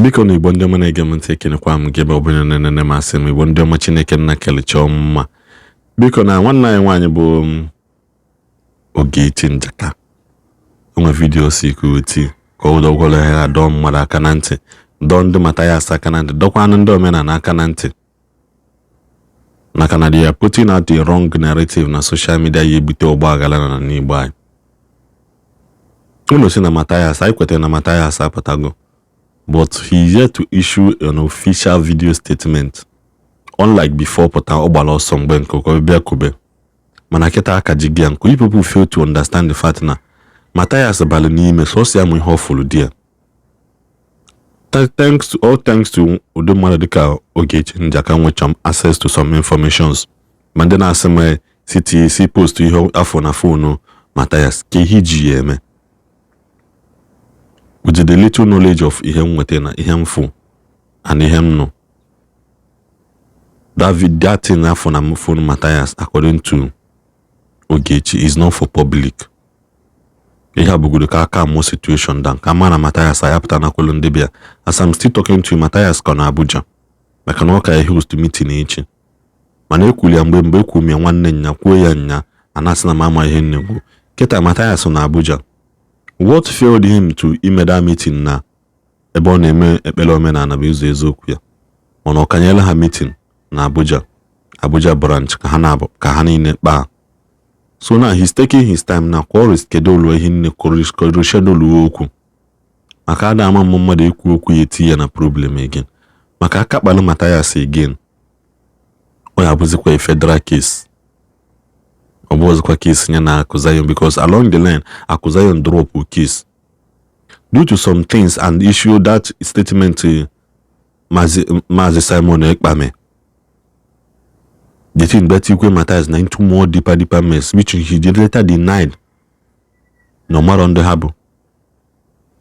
Biko na Igbo ndị ọma na-ege m ntị, ekenekwa m gị ebe ọbụla na-enene m. Asị m, Igbo ndị ọma, Chineke nna kelechaa mma. Biko na nwanne anyị nwaanyị bụ Ogechi Njaka onwe video si oti ka ọ dọgwara ya, dọọ mmadụ aka na ntị, dọọ ndị Mathias aka na ntị, dọkwanụ ndị omenala aka na ntị, maka na they are putting out the wrong narrative na social media, ya ebute ọgba aghara na n'Igbo anyị. Unu si na Mathias, anyị kwetara na Mathias apụtago, but he yet to issue an official video statement, unlike before. Pụta, ọ gbara ọsọ mgbe nke ka ọ bịa kube, mana kịta aka ji gị ya nke. You people fail to understand the fact na Mathias bara n'ime sọsọ ya mụ ihe ọ fụrụ di ya. Thanks to all, thanks to ụdị mmadụ dịka Ogechi Njaka nwecha access to some informations, ma ndị na-asị m si si post ihe afọ na phone Mathias ka ihe iji ya eme. With the little knowledge of ihe m nweta na ihe m fụ and ihe m nụ, that thing afọ na phone Mathias, according to Ogechi, is not for public. Ihe a bụgodo ka aka mụọ situation down, ka ma na Mathias ayapụta nakwelu ndị bịa. As I'm still talking to you, Mathias ka na Abuja, maka na ọ ka host meeting echi. Mana ekwuru ya mgbe ekwu m ya nwanne nya, kwuo ya nya, a na-asị na m ama ihe nnekwu. Kịta Mathias na Abuja. What failed him to ime that meeting na ebe ọ na-eme ekpere omenala bụ ụzọ eziokwu ya, mana ọ kanyela ha meeting na Abuja, Abuja branch, ka ha na ka ha niile kpaa. So now he's taking his time na ka ọ reschedule ihe nne, reschedule okwu, maka ada ama mmụ mmadụ ekwu okwu ya eti ya na problem again. Maka aka kpalụ Mathias again, ọ ya abụzikwa a federal case, ọ bụghịzikwa case ya na Akụ Zion, because along the line Akụ Zion drop case due to some things and issue that statement. Maazị Simon Ekpa, the thing betikwe Mathias na into more deeper, deeper mess, which he later denied no matter ndị ha bụ.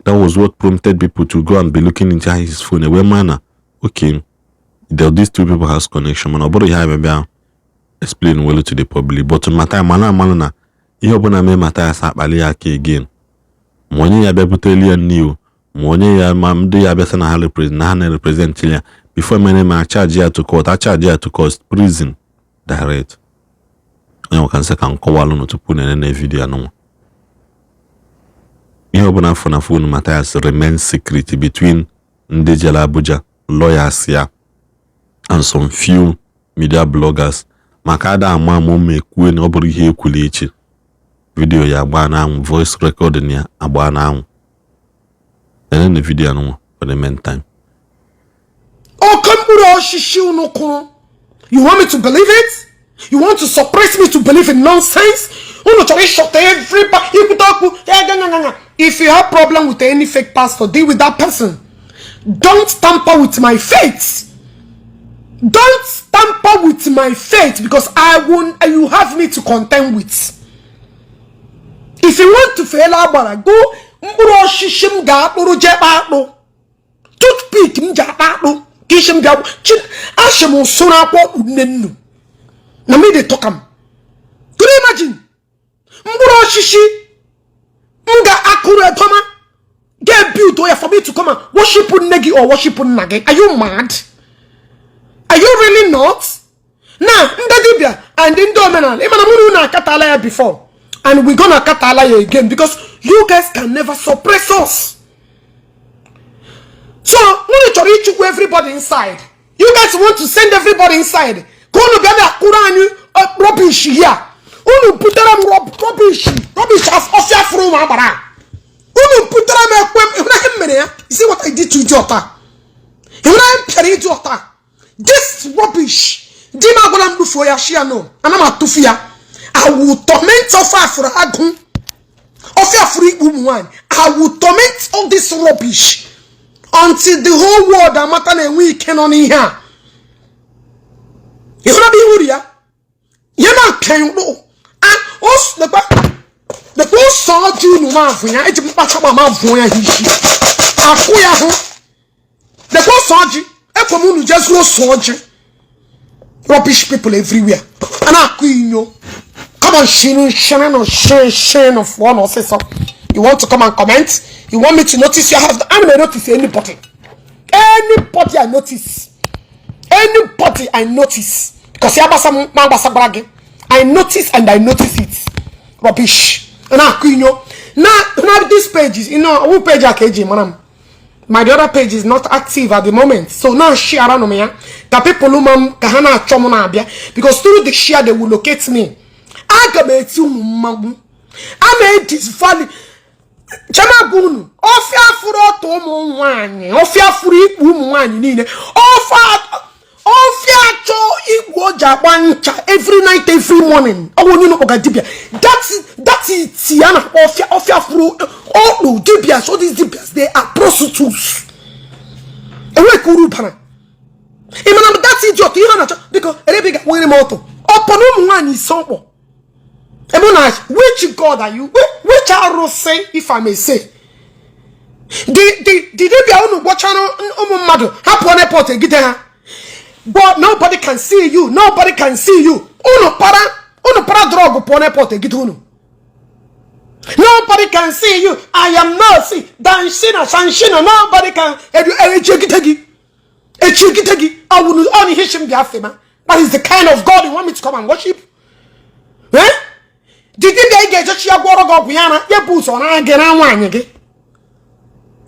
That was what prompted people to go and be looking into his phone, wee maa na okay, these two people has connection. Mana ọ bụrụ ihe abịa bịa explain well to the public. But Mathias mana amalụ na ihe ọbụla mee Mathias akpali ya aka again, ma onye ya bịa buteli ya nni o, ma onye ya, ma ndị ya bịa sị na ha represent, na ha na-represent ya before mere ma charge ya to court, a charge ya to court, prison direct. Onye nwaka nsị ka nkọwalụ nụ tupu na-enene video anụnwa. Ihe ọbụla afọ na phone Mathias remain secret between ndị jere Abuja, lawyers ya and some few media bloggers, maka ada ama ama ma ekwue na ọ bụrụ ihe ekwuru echi, video ya agba n'anwụ, voice recording ya agba n'anwụ. Enene video anụnwa for the meantime. Oke mkpụrụ osisi unu kụrụ. You want me to believe it? You want to suppress me to believe in nonsense? Unu chọrọ ịshọta everybody ikwute okwu. If you have problem with any fake pastor, deal with that person. Don't tamper with my faith. Don't tamper with my faith, because I won't. You have me to contend with. If you want to fail agbara go, mkpụrụ osisi m ga-akpụrụ jee kpa akpụ, toothpick m ji akpa akpụ ka isi m bịa ashị m sụrụ akwa nne nnu na me dey talk am. Could you imagine? Mkpụrụ osisi m ga-akụrụ edoma ga-build ya for me to come and worship nne gị or worship nna gị? Are you mad? Are you really not? Now ndị dibịa and ndị omenala, ịmana mụ na unu akatala ya before, and we gonna akatala ya again, because you guys can never suppress us. So unu chọrọ ịchụkwu everybody inside. You guys want to send everybody inside ka unu bịa na-akụrụ anyị rubbish here. Unu butere m rubbish, rubbish ọfịa fụrụ ụmụ agbara. Unu butere m ekwe m. Ịhụna ihe m mere ya? You see what I did to iji ọta? Ịhụna ihe m pịara iji ọta? This rubbish, di m agwala m dufuo ya, shi ya no, ana m atụfu ya. I will torment ofe afụrụ agụ, ọfịa fụrụ ikpu ụmụ nwaanyị. I will torment all this rubbish until the whole world amata na-enwe ike nọ n'ihe a. Ịhụna bụ iwuru ya ihe na-apịa ụkpụ lekwa lekwa ose ọjị unu ma avụ ya, eji mkpacha ma vụọ ya isi akụ ya hụ. Lekwa ose ọjị, ekwe m unu jee zụrụ ose ọjị. Rubbish people everywhere a na-akụ inyo. Come on, shinu shinu shin shin fụọ na ọsịsọ. You want to come and comment? You want me to notice? You have, I'm gonna notice anybody. Anybody I notice, anybody I notice, because ya gbasa m ma gbasagbara gị. I notice and I notice it. Rubbish. Na-akụ inyo na this page is, ọwụ page a ka eji mara m. My the other page is not active at the moment, so now share anụ m ya ka people ma m ka ha na-achọ m na-abịa, because through the share they will locate me. Aga m eti unu mmagbu ama edisvali chema bụ unu ọfịa fụrụ ọtọ ụmụ nwanyị, ọfịa fụrụ ikpu ụmụ nwanyị niile, ọfịa achọ ikpu o ji agba ncha every night, every morning. Ọ bụ onye unu kpọga dibịa, that iti a na-akpọ ọfịa, ọfịa fụrụ ọkpụ dibịa. So these dibias, they are prostitutes. Enwee ka uru bara ị mana that idiot ihe ọ na-achọ, biko erebe ga nwere m ọtọ ọpọ na ụmụ nwaanyị ise ọkpọ ebe na. Which god are you? Which arụsị, if I may say? The dibịa unu gwọchara ụmụ mmadụ ha pụọ n'airport egide ha, but nobody can see you, nobody can see you. Unu para drug pụọ n'airport egide unu. Nobody can see you. I am not see danshina shanshina. Nobody can echegide gị, echegide gị. Ọwụnụ ọ na ihe shi m bịa fema. That is the kind of God you want me to come and worship, eh? The dibịa ị ga-ejechi ya gwọrọ gị ọgwụ ya na ya bụ ụzọ na gị na nwaanyị gị.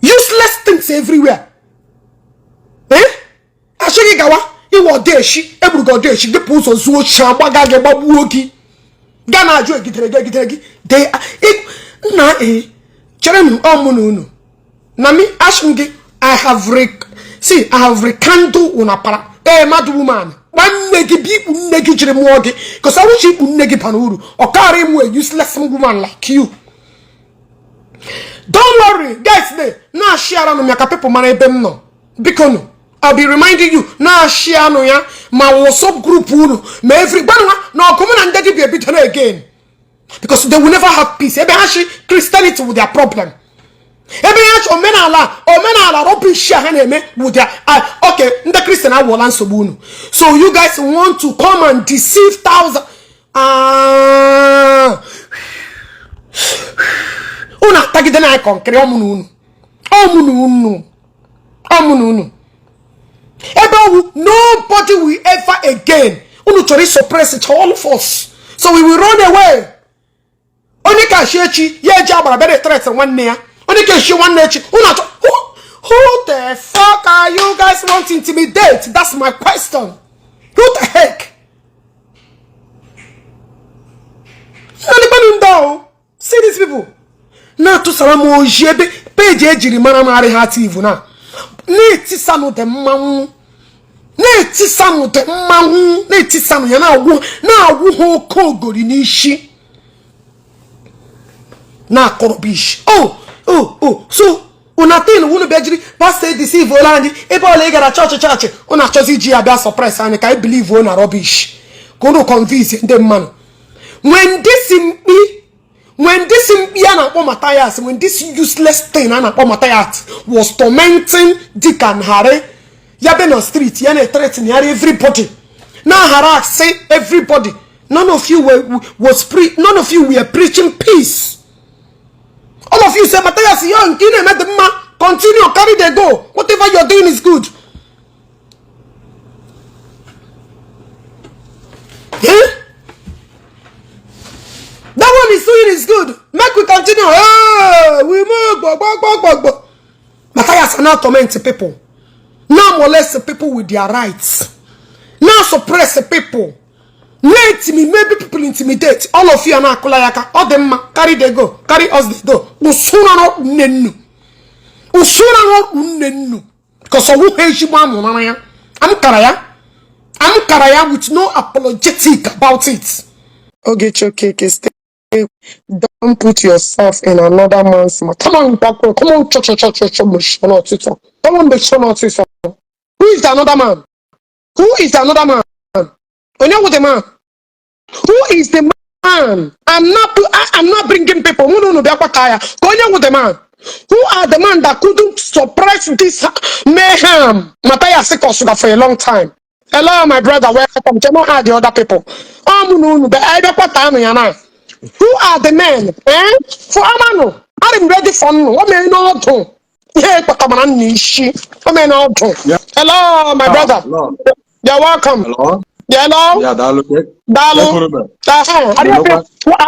Useless things everywhere, eh? Asị gị gawa iwe ọdeshi egburu gị ọdeshi gị pụ ụzọ zuo ochi agbaga gị gbagbuo gị ga na-ajụ egidere gị egidere gị de nna e chere m ọmụ na unu na mi asị m gị. I have rec see I have rekindled una para ee mad woman. Nwanne gị bụ ikpu nne gị jiri mụọ gị because awụchi ikpu nne gị bara uru ọ karịa ịmụ a useless woman like you. Don't worry, guys. Ne na-ashare nụ ya ka people mara ebe m nọ. Biko nụ, I'll be reminding you, na-ashare nụ ya ma WhatsApp group unu ma every gbanụ ha na ọgụ mụ na ndị dibịa ebidoro again, because they will never have peace. Ebe ha shi Christianity with their problem, ebe ha chi omenala rubbish a ha na-eme with their okay, ndị Christian awụọla nsogbu unu. So you guys want to come and deceive thousand. Ah, unu atagide na kọnkịrị ọmụ na unu, ọmụ na unu, ọmụ na unu ebe ọwụ. Nobody will ever again. Unu chọrọ suppress all of us so we will run away. Onye ka shi echi ya eji agbara bịa threat nwanne ya, onye ka eshi nwanne echi unu achọ. Who the fuck are you guys want to intimidate? That's my question. Who the heck? Ndị ahụ, see these people na-atụsara m oji ebe peji ejiri mara marị ha tv na na-etisanụ dị mmanwụ, na-etisanụ dị mmanwụ, na-etisanụ ya, na-agwụ ha oke ogori n'isi na-akọrọ bish. Oh, so una tin unu bịa jiri pastor edeceive ole anyị ebe ọla ị gara chọọchị unu achọzi iji ya bịa suppress anyị ka anyị believe na rubbish ka unu convince ndị mmadụ. When this mkpi a na-akpọ Matthias, when this useless thing a na-akpọ Matthias was tormenting Dick and Harry ya be na street ya na-threaten ya everybody na harass everybody, none of you were preaching peace. All of you say, "Matthias, yo nke ị na-eme dị mma, continue, carry the go, whatever you're doing is good." Eh? That one is doing is good, make we continue. Hey, we move gbo gbo gbo gbo gbo. Matthias now torment people, now molest people with their rights, now suppress people, na-intimidate people, intimidate all of you. Na-akụla ya aka ọ dị mma, carry the go, carry us the go. Usura n'ọkpụ nne nnu, usura n'ọkpụ nne nnu, because ọwụ ha ezigbo amụrụ ya. Am kara ya, am kara ya with no apologetic about it. Ogechi Okeke, stay. Don't put yourself in another man's mouth. Come on, Bako. Come on, cho cho cho cho cho, cho. Come on, cho. Who is the another man? Who is the another man? Onye wụ the man? Who is the man? I'm not bringing people. Mụ na unu bịakwa ka ya. Ka onye wụ the man? Who are the man that couldn't suppress this mayhem? Matthias Kosuga for a long time. Hello, my brother. Welcome. Chemo are the other people. Ọ mụ na unu bịa anyị bịakwa taa nụ ya na. Who are the men? Eh? For Amano. I'm ready for nnu. O mee n'ọdụ. Ihe kpatamara m n'isi. O mee na ọdụ. Yeah. Hello, my brother. Hello. You're welcome. Hello. Hello. Yeah, daalụ. Daalụ. Ekwuru m. Aha.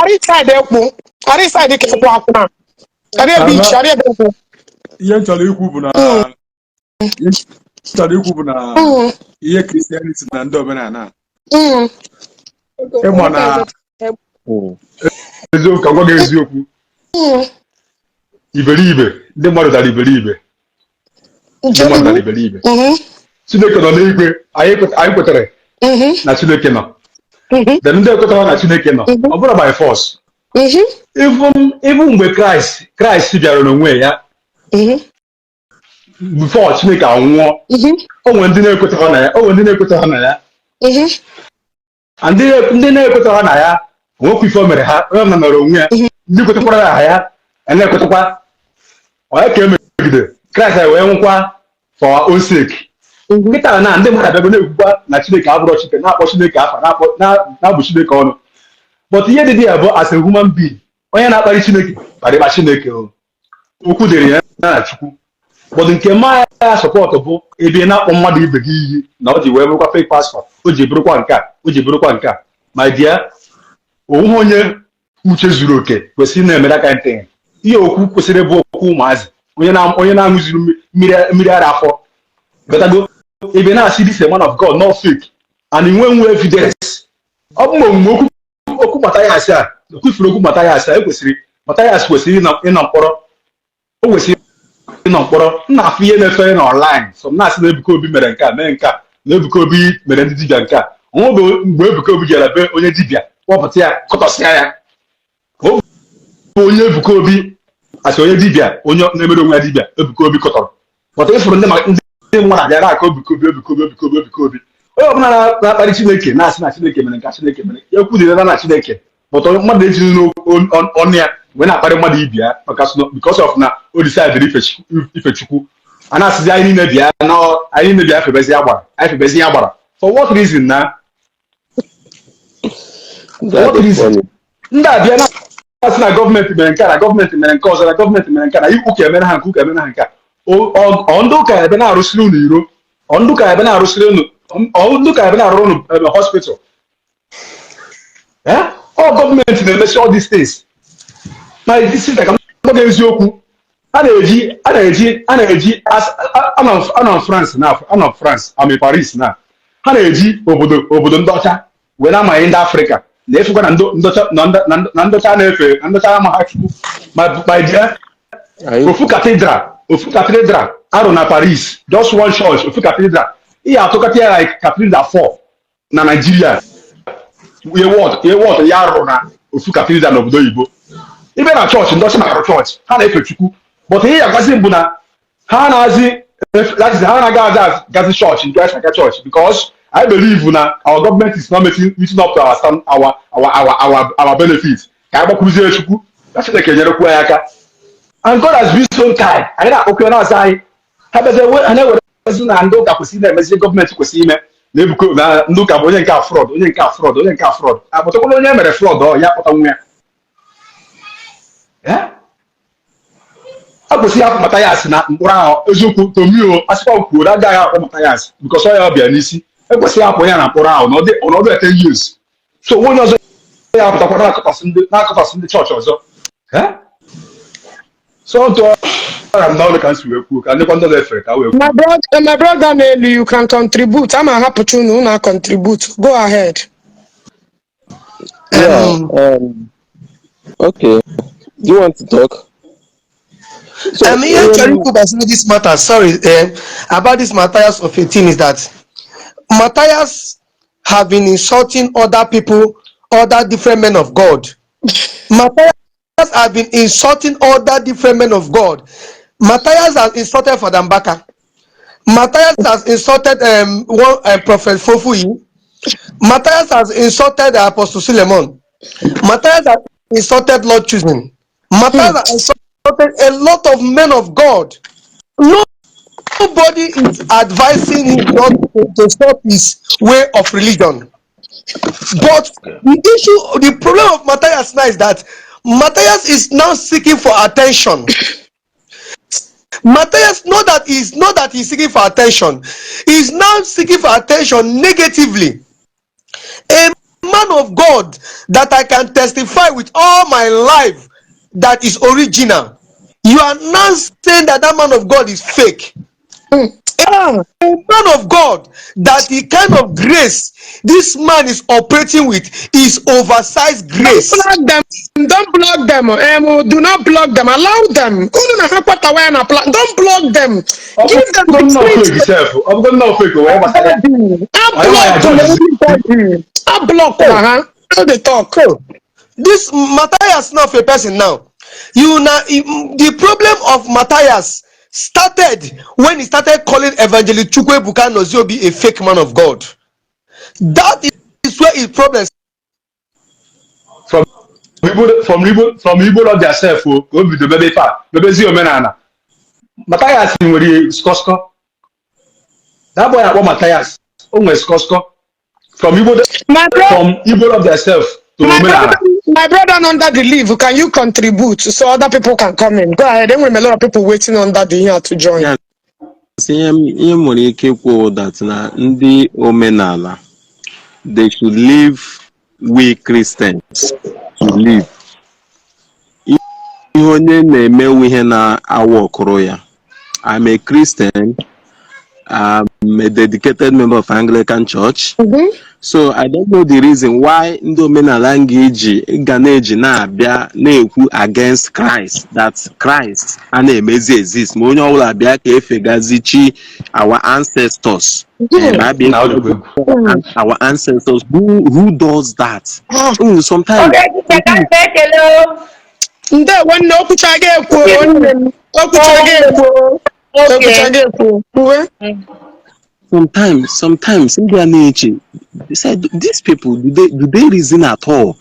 Arị side ekwu. Arị side ka ekwu akwụna. Arị ebe ichi, arị ebe ekwu. Ihe m chọrọ ikwu bụ na ihe m chọrọ ikwu bụ na ihe Christianity na ndị omenala, ịma na eziokwu, ka m gwa gị eziokwu, iberibe ndị mmadụ dara, iberibe ndị mmadụ dara iberibe. Chineke nọ n'igwe. Anyị kwetere na Chineke nọ. Then ndị ekwetara na Chineke nọ, ọ bụrụ by force. Even mgbe Kraịst bịara n'onwe ya, before Chineke anwụọ, o nwere ndị na-ekwetaghị na ya, o nwere ndị na-ekwetaghị na ya. And ndị na-ekwetaghị na ya, onwekwa ife o mere ha. Onye ọbụla nọrọ onwe ya. Ndị kwetakwara na ya na-ekwetakwa onye ka emegide Kraịst wee nwụkwa for our own sake. Nkịta na ndị mmadụ abịago na-ekwukwa na Chineke abụrọ Chineke, na-akpọ Chineke afa, na-akpọ na-abụ Chineke ọnụ. But ihe dị dị ya bụ, as a human being, onye na-akparị Chineke kparịkpa Chineke o. Okwu dịrị ya na Chukwu. But nke ma ya support bụ ebe ị na-akpọ mmadụ ibe gị iyi na ọ ji wee bụrụkwa fake pastor, o ji bụrụkwa nke a, o ji bụrụkwa nke a. My dear, onweghị onye uche zuru oke kwesịrị ị na-eme that kind thing. Ihe okwu kwesịrị ịbụ okwu ụmụazị, onye na-aṅụziri mmiri ara afọ gotago ebe na-asị this a man of God, not fake, and nwe evidence. Ọ bụ ma omume okwu Mathias a okwufuru, okwu Mathias a ekwesịrị, Mathias kwesịrị ịnọ mkpọrọ, o kwesịrị ịnọ mkpọrọ. M na-afụ ihe na-efe na online, so m na-asị na Ebuka Obi mere nke a, mee nke a, na Ebuka Obi mere ndị dibịa nke a. Onwe mgbe Ebuka Obi jere be onye dibịa, kpọpụta ya, kọtọsịa ya. O bụ onye Ebuka Obi asị onye dibịa, onye na-emere onwe ya dibịa, Ebuka Obi kọtọrọ. Pọta ịfụrụ ndị mmadụ abịa na-akọ Ebuka Obi, Ebuka Obi, Ebuka Obi, Ebuka Obi. Onye ọbụla na-akparị Chineke, na-asị na Chineke mere nke a, Chineke mere ya, kwudere na Chineke. Pọta mmadụ ejiri n'ọnụ ya wee na-akparị mmadụ ibi ya maka because of na o decide ife Chukwu. A na-asịzi anyị niile bịa na anyị niile bịa febezi agbara, anyị febezi ya agbara. For what reason? Na for what reason? Ndị a bịa na-asị na gọọmenti mere nke a, na gọọmenti mere nke ọzọ, na gọọmenti mere nke a, na ụka emere ha nke, ụka emere ha nke a. Ọ ndị ụka ebe na-arụsiri unu iro, ọ ndị ụka ebe na-arụsiri unu, ọ ndị ụka ebe na-arụrụ unu ebe hospital. Ọ gọọmenti na-emesi all these things. Ma sister, ka m gwa gị eziokwu, a na-eji anọ France na anọ France, I'm in Paris na ha na-eji obodo ndị ọcha wee na-amanye ndị Afrịka na-efekwa na ndị ọcha na ndị ọcha na-efe na ndị ọcha amaghị Chukwu. Ma my dear, ofu cathedral arụ na Paris, just one church, ofu cathedral, ihe atụkọta ya like cathedral 4 na Nigeria. Ihe wọt ya rụrụ na ofu cathedral n'obodo oyibo. Ibe na chọọchị, ndị ọcha na-arụ chọọchị, ha na-efe Chukwu, but ihe ya gwazi m bụ na ha na-azi, that is, ha na-aga aza gazi chọọchị nke aga chọọchị because I believe na our government is not meeting up to our stand, our benefit. Ka anyị gbakwuruzie Chukwu na Chineke nyerekwu anyị aka. And God has been so kind. Anyị na-akpọkọ na-aza anyị, ha bịazie ha na-ewerezi na ndị ụka kwesịrị na-emezi, gọọmenti kwesịrị ime na Ebuka na ndị ụka bụ onye nke a fraud, onye nke a fraud, onye nke a fraud. Akpọtakwala onye mere fraud, ọ ya kpọta nwa ya. A kwesịrị akpọ Mathias na mkpụrụ ahụ. Eziokwu tomio asịkwa kwuo agaghị akpọ Mathias because ọ ya bịa n'isi. Ekwesịghị akpọ ya na mkpụrụ ahụ na ọnọdụ ya 10 years, so onye ọzọ ya apụtakwa na-akọtasị ndị chọọchị ọzọ. So ntụ ọra m n'ọnụ ka m si wee kwuo, ka ndịkwa ndị ọzọ efere ka wee kwuo. My brother n'elu, you can contribute. Ama ahapụcha unu, unu contribute. Go ahead. Yeah. Okay. Do you want to talk? So, Ihe m chọrọ ikwu gbasara this matter, sorry, about this Matthias of 18 is that Matthias have been insulting other people, other different men of God. Matthias have been insulting other different men of God. Matthias has insulted Father Mbaka. Matthias has insulted one Prophet Fofuyi. Matthias has insulted Apostle Suleiman. Matthias has insulted Lord Chosen. Matthias has insulted a lot of men of God. Nobody is advising him not to stop his way of religion. But the issue, the problem of Matthias now is that Matthias is now seeking for attention. Matthias know that he's not that he's seeking for attention. He's now seeking for attention negatively. A man of God that I can testify with all my life that is original. You are now saying that that man of God is fake. A man of God that the kind of grace this man is operating with is oversized grace. Block them. Don't block them. Do not block them. Allow them. Unu na ha kwatawa ya na plan. Don't block them. Give them Ọ the bụgo nnọọ space. fake sef, ọ bụgo nnọọ fake, wee gbasara ya. A Onye nwa ya block judge. everybody. A block na ha. How they talk. This Matthias now of a person now. You now, the problem of Matthias started when he started calling Evangelist Chukwuebuka Noziobi a fake man of God. That is where his problem From Igbo love their self o, ka o bido bebe ife a, bebezi omenala. Matthias nwere skọskọ. That boy akpọ Matthias, o nwere skọskọ from Igbo My brother, from Igbo love their self to my omenala. brother, my brother under the leave, can you contribute so other people can come in? Go ahead. Then we have a lot of people waiting under the here to join. Yes, ihe m nwere ike ikwu that na ndị omenala, they should leave we Christians to live. Ihe onye na-emewu ihe na-awa ọkụrụ ya. I'm a Christian. I'm a dedicated member of Anglican Church. So I don't know the reason why ndị omenala ga-eji ga na-eji na-abịa na-ekwu against Christ, that Christ a na-emezi exist, ma onye ọbụla bịa ka efegazi chi our ancestors. Ma abịa Na ọ dịkwa egwu. Our ancestors, who does that? Ah, Sometimes Oge echiche ka m na-ekele o. Ndewo nne, okwuchaga ekwo, nne m, okwuchaga ekwo. Okwuchaga ekwo uwe. Sometimes ndị a na-eche, they said these people, do they reason at all?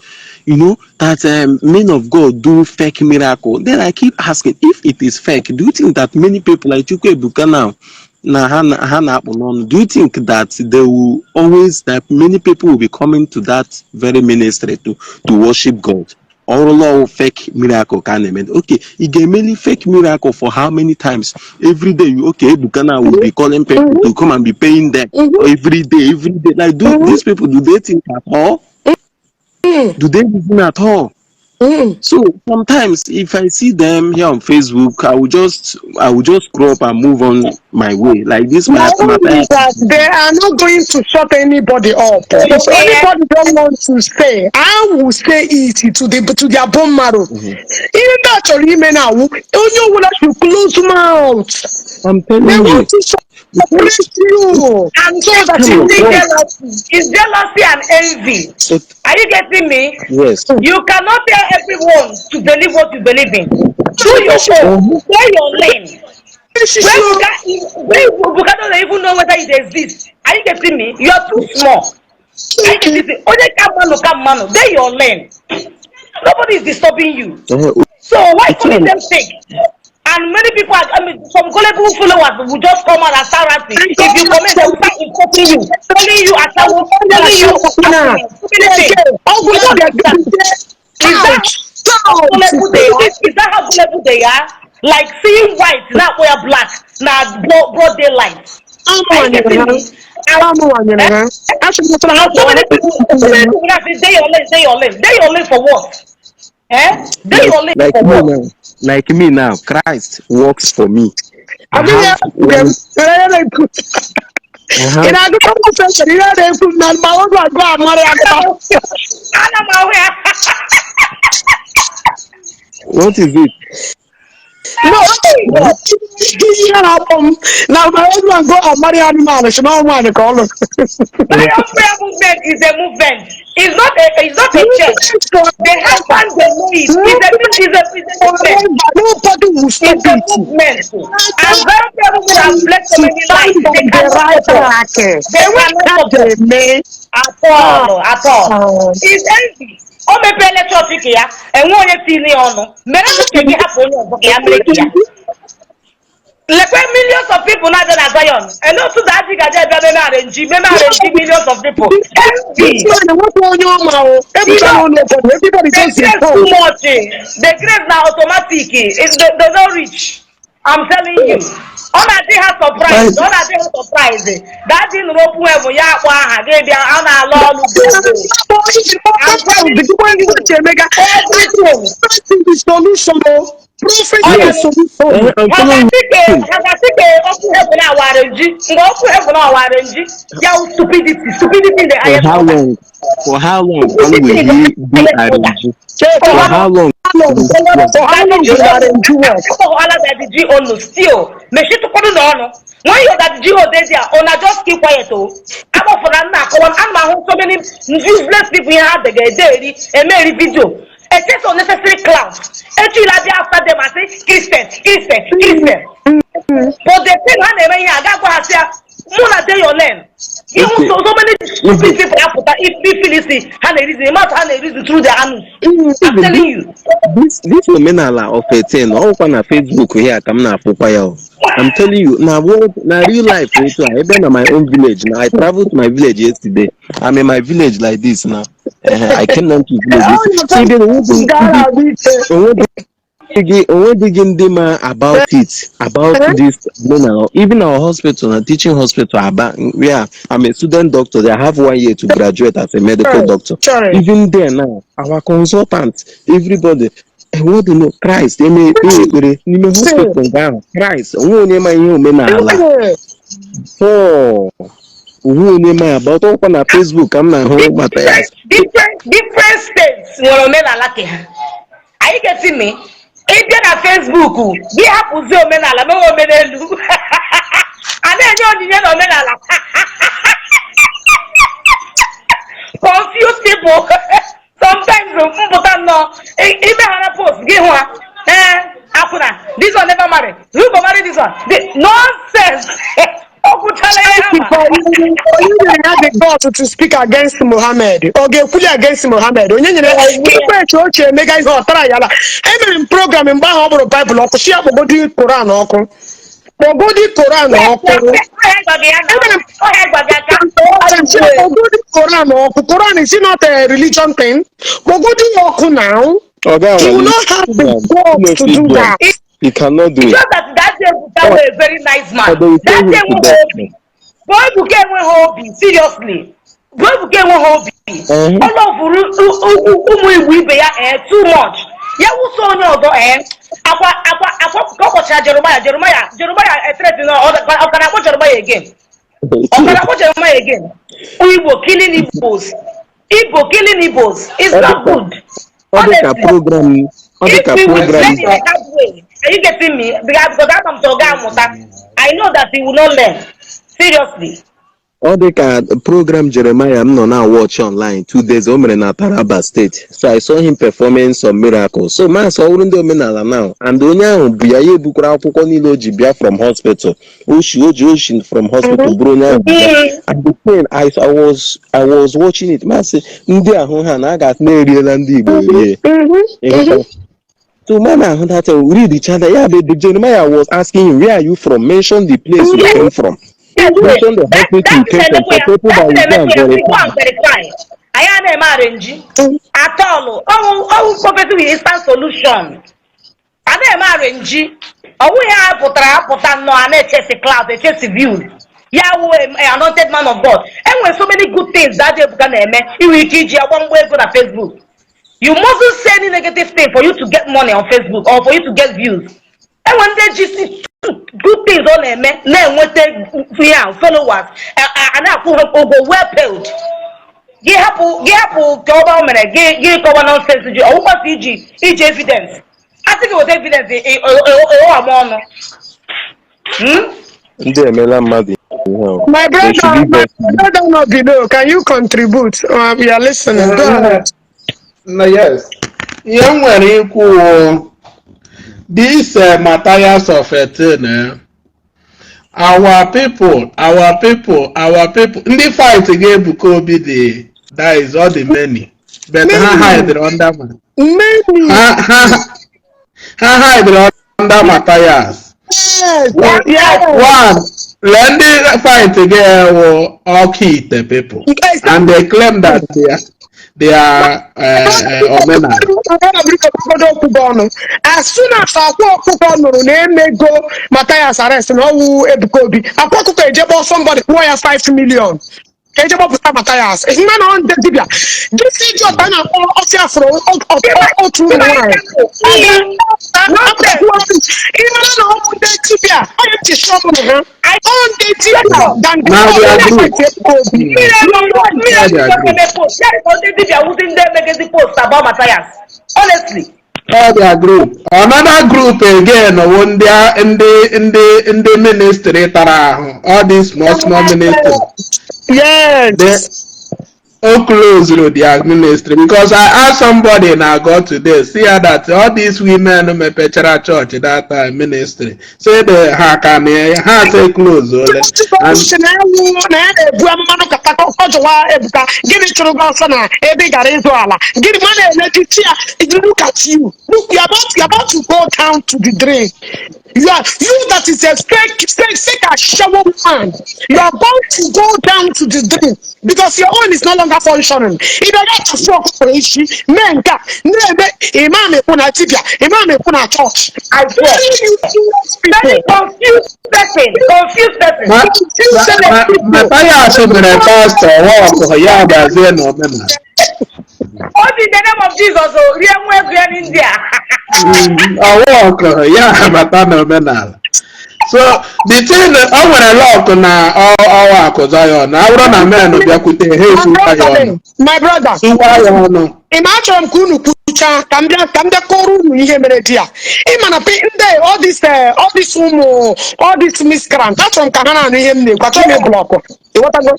You know that men of God do fake miracle. Then I keep asking, if it is fake, do you think that many people like Chukwuebuka now na ha na-akpụ n'ọnụ, do you think that they will always, that many people will be coming to that very ministry to worship God? Ọrụla fake miracle ka a na-eme. Okay, ị ga-emeli fake miracle for how many times every day? You, okay, Ebuka now will be calling people to come and be paying them every day, every day. Like, do these people, do they think at all? Do they reason at all? So sometimes if I see them here on Facebook, I will just scroll up and move on my way. Like this My my own my is that they are not going to shut anybody up. If anybody don't want to stay, I will say it to their bone marrow. Ihe ndị a chọrọ ime na awụ onye ọbụla should close mouth. I'm They telling you. want to suppress you And so that it's you the jealousy. It's jealousy and envy. Are you getting me? Yes. You cannot tell everyone to believe what you believe in. Do your own. Stay your lane. Where Buka don't even know whether it exists. Are you getting me? You are too small. Are you getting me? Onye ka mmanụ ka mmanụ. Stay your lane. Nobody is disturbing you. So why calling them fake? And many people are, I mean, some gullible followers will just come out and start ranting. If you comment, they will start insulting you, calling you ashawo, calling you many things. Ọgwụ You don't understand. Is that how gullible they are? Is that how gullible they are? Like seeing white, now wear black, now broad daylight. Are you getting me? Amụwanyere ha. Achịkọtara ha. So many people will say, "Dey your lane, dey your lane, dey your lane for what? Eh? Dey your lane Like for me what?" now, like me now, Christ works for me. I Adịghị have one, I ị have na-agụ conversation ihe a na-ekwu na ma ọ ga-agụ amara ya aka. Ana m ahụ ya. What is it? No, ihe na-akpọ m na my husband go and marry anụmanụ si na ọ nwaanyị ka ọ lụrụ. Zion Prayer Movement is a movement. It's not a church. They have fans, they know it. It's a movement. Nobody will stop It's a it. Movement. And Zion Prayer Movement has blessed so many Stand lives. on They the cannot right stop us. track. They cannot stop us. Ga-eme. At all. At all. It's envy. O mepeela chọọchị ka ya enwe onye tiri ya ọnụ mere uche gị, hapụ onye ọzọ ka ya mere ka ya. Lekwe millions of people na-abịa na Zion. Ele otu daji gaje abịa meme arrange millions of people. Envy. This man enwekwa onye ọma o. Ebucha n'ụlọ ụfọdụ. Everybody The just dey grace talk. Too much. The grace na automatic. They don't reach. I'm telling you. Ọ na-adị ha surprise, ọ na-adị ha surprise. Daddy nụrụ okwu bụ ya akpọ aha gị bịa, ọ na-alụ ọlụ gbogbo. I'm telling you. Everything. The solution o. Prophecy Yes. is solution. I'm telling you. Ha ga-asị ka okwu heaven awara nji mgbe okwu heaven awara nji ya wụ stupidity, stupidity in the For highest how order. long? For how long will he be arranged? For For how long? For how long will arrange work? Akpọkwala Daddy G onu still mechitụkwado n'ọnụ. When your Daddy G O dey there, una just keep quiet o. Agbafọrọ nna akọwa, ana m ahụ so many useless people ihe ha dega ede eri eme eri video echesa unnecessary clout echila bịa after them asị Christian, Christian, Christian. But the thing ha na-eme ihe a ga-agwa ha sị ya mụ na dey your lane. Ihu so many stupid people apụta ifilisi ha na-erizi ịmatụ ha na-erizi through their anus. I'm telling you. This omenala of a thing, ọkwa na Facebook here ka m na-afụkwa ya o. I'm telling you, na world, na real life otu a, ebe na my own village na I traveled to my village yesterday. I'm in my village like this now. I came down to village yesterday. See, then onwedịghị ndị ma about it, about this omenala. Even our hospital, na teaching hospital Aba, where I'm a student doctor, they have 1 year to graduate as a medical doctor. Even there now, our consultant, everybody, what do you know? Christ, eme ekpere ekpere n'ime hospital nke ahụ. Christ, onwe onye ma ihe omenala. Oh, onwe onye ma about ọkwa na Facebook ka m na-ahụ gbata ya. Different states nwere omenala ke ha. Are you getting me? Ị bịa na Facebook, gị hapụzi omenala mewe omenelu. A na-enye onyinye na omenala. Confuse people. Sometimes mpụta nnọọ imeghara post gị hụ ha. Ee, akwụna, this one never marry. Who go marry this one? The nonsense. Ọ kwuchala ihe ha ma. Onye nyere ya the guts to speak against Muhammad? Ọ ga-ekwuli against Muhammad? Onye nyere ya ikpe eche ochie emega ihe ọ tara ya la? Emere m program mgbe ahụ ọ bụrụ Baịbụl ọkụ, si ya kpọgodi Koran ọkụ. Kpọgodi Koran ọkụ. Emere m kpọgodi Koran ọkụ. Koran is not a religion thing. Kpọgodi ya ọkụ now. Oga, He will not have the guts to do that. He cannot do it. Just that that day Ebuka was a very nice man. But they will That tell day him to enweghị death. obi. Boy Ebuka enweghị obi, seriously. Boy Ebuka enweghị obi. Ọ lọvụrụ ụmụ Igbo ibe ya too much. Ya wụsa onye ọzọ akwa akwa akwa ka ọ kpọchara Jeremiah, Jeremiah, Jeremiah threat na ọ ka na-akpọ Jeremiah again. Ọ ka na-akpọ Jeremiah again. Igbo killing Igbos. Igbo killing Igbos. It's not good. Ọ dị ka Honestly. program, ọ dị ka If we will program. learn in a hard way, are you getting me? Because I'm amụta. I know that he will not learn. Seriously. Ọ dị ka program Jeremiah m nọ na watch online 2 days o mere na Taraba State. So I saw him performing some miracles. So maasị ọ bụrụ ndị omenala now and onye ahụ bụ ya, ya ebukwara akwụkwọ niile o ji bịa from hospital. Oshi o ji oshi from hospital bụrụ onye ahụ bịa. And the thing, I was watching it. Maasị ndị ahụ ha na a ga-asị na-eriela ndị Igbo erie. Ịghọtara? So man ahụ that read each other. Yeah, but the Jeremiah was asking him, "Where are you from? Mention the place you came from. Mention the hospital you came from for people that will go and Go verify." and verify. Anyị a na-eme arrange at all. Ọwụ ọwụ prophecy with instant solution. A na-eme arrange. Ọwụ ya pụtara apụta nnọọ a na-echesi clout, echesi views. Ya wụ a anointed man of God. Enwere so many good things that Ebuka na-eme. Inwe ike iji agba mgba ego na Facebook. You mustn't say any negative thing for you to get money on Facebook or for you to get views. Enwe ndị ji si good things ọ na-eme na-enweta ihe a followers, a na-akwụ ha ụgwọ, well paid. Gị hapụ, gị hapụ ka ọba o mere gị, gị kọwa nonsense ji ọwụkwasị iji evidence asị gị weta evidence ịghọ ama ọnụ. Ndị emela mmadụ ihe o. My They should brother, give my us brother not below. Can you contribute? We are listening. Go ahead. No, yes. Ihe m nwere ikwu wụ, this Matthias of 13, our people, our people, our people, ndị fight ga-Ebuka Obi dị, that is all the many, but ha hide under Many. ha hide under Matthias. One, lee ndị fight ga-ewu ọkụ ite people, and they claim that they are, Their omenala. Okwu gị ọnụ. As soon as Akwa Ọkụkọ nụrụ na emego Mathias arrest na ọwụ Ebuka Obi, Akwa Ọkụkọ eje kpọọ somebody, kwụọ ya 5 million ka eje kpọpụta Mathias. Mma na ọ ndị dibịa, this idiot a na-akpọ ọfịa fụrụ otu ụmụ nwaanyị ịmara na ọ bụ ndị dibịa onye ji shọpụrụ ha, ọ ndị dibịa than the Na their group. Ebuka Obi. Mmiri Yeah, mmiri they agree. eme post ya ka ndị dibịa wụzi ndị emegezi post about Matthias, honestly. All their group. Another group again wụ ndị ministry tara ahụ. All these small small ministry. They all closed their ministry because I asked somebody na God today, see how that all these women mepechara church that time, ministry, say they ha ka na ha say close ole and si na ewu na ya na-ebu amụma nọkọta ọjọwa. Ebuka, gịnị chụrụ gị ọsọ na ebe ị gara ịzụ ala? Gịnị ma na-eleji ya? Look at you, look, you are about to go down to the drain. You are, you that is a fake fake fake ashawo man, you are about to go down to the drain because your own is no longer functioning. Ị bịara atụfu ọkụkọ echi mee nke a na-eme imam ekwu na dibịa, imam ekwu na chọọchị. I swear. Very Very confused person. Confused person. Ma Matthias mere pastor work ya gazie n'omenala. All in the name of Jesus, oh, rie nwa ego ya n'India. Ọwa ọkụ ya bata n'omenala. So the thing, o nwere luck na ọwa akụ Zion na awụrụ na men bịakwute ha esuwa ya ọnụ. My brother. Suwa ya ọnụ. Ị ma, achọrọ m ka unu kwuchaa ka m bịa kọrọ unu ihe mere di ya. Ị ma na ndị all this all this ụmụ all this miscreant, achọrọ m ka ha na-anụ ihe m na-ekwu. Achọrọ m ị block, ịghọtago?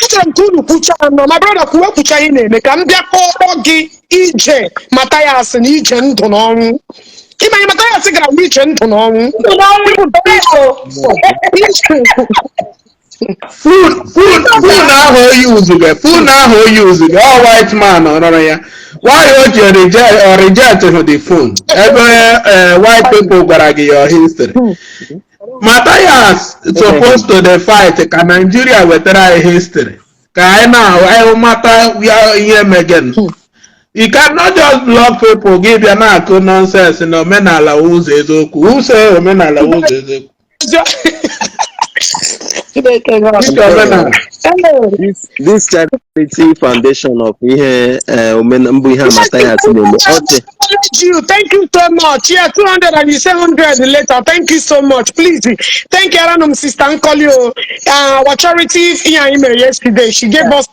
Achọrọ m ka unu kwuchaa nọ. My brother, kwuwe, kwucha ihe na-eme ka m bịa kọrọ gị ije Mathias na ije ndụ na ọnwụ. Ịma ihe Mathias gara wụ ije ndụ na ọnwụ. Ndụ na ọnwụ. Phone ahụ oyi uzuge, phone ahụ oyi uzuge, ọ white man rọrọ ya. Why o ji reject or reject the phone ebe white people gwara gị your history? Matthias supposed to dey fight ka Nigeria wetara anyị history ka anyị na anyị mata ya ihe megen. You cannot just block people, gị bịa na-akụ nonsense na omenala ụzọ eziokwu. Who say omenala ụzọ eziokwu? Chineke God. Which omenala? This charity foundation of ihe omen mbụ ihe Matthias na-eme ọchị. Thank you. Thank you so much. Yeah, 200 and you say 100 later. Thank you so much. Please. Thank you, Aranum Sister Nkolio. Our charity here email yesterday, she gave us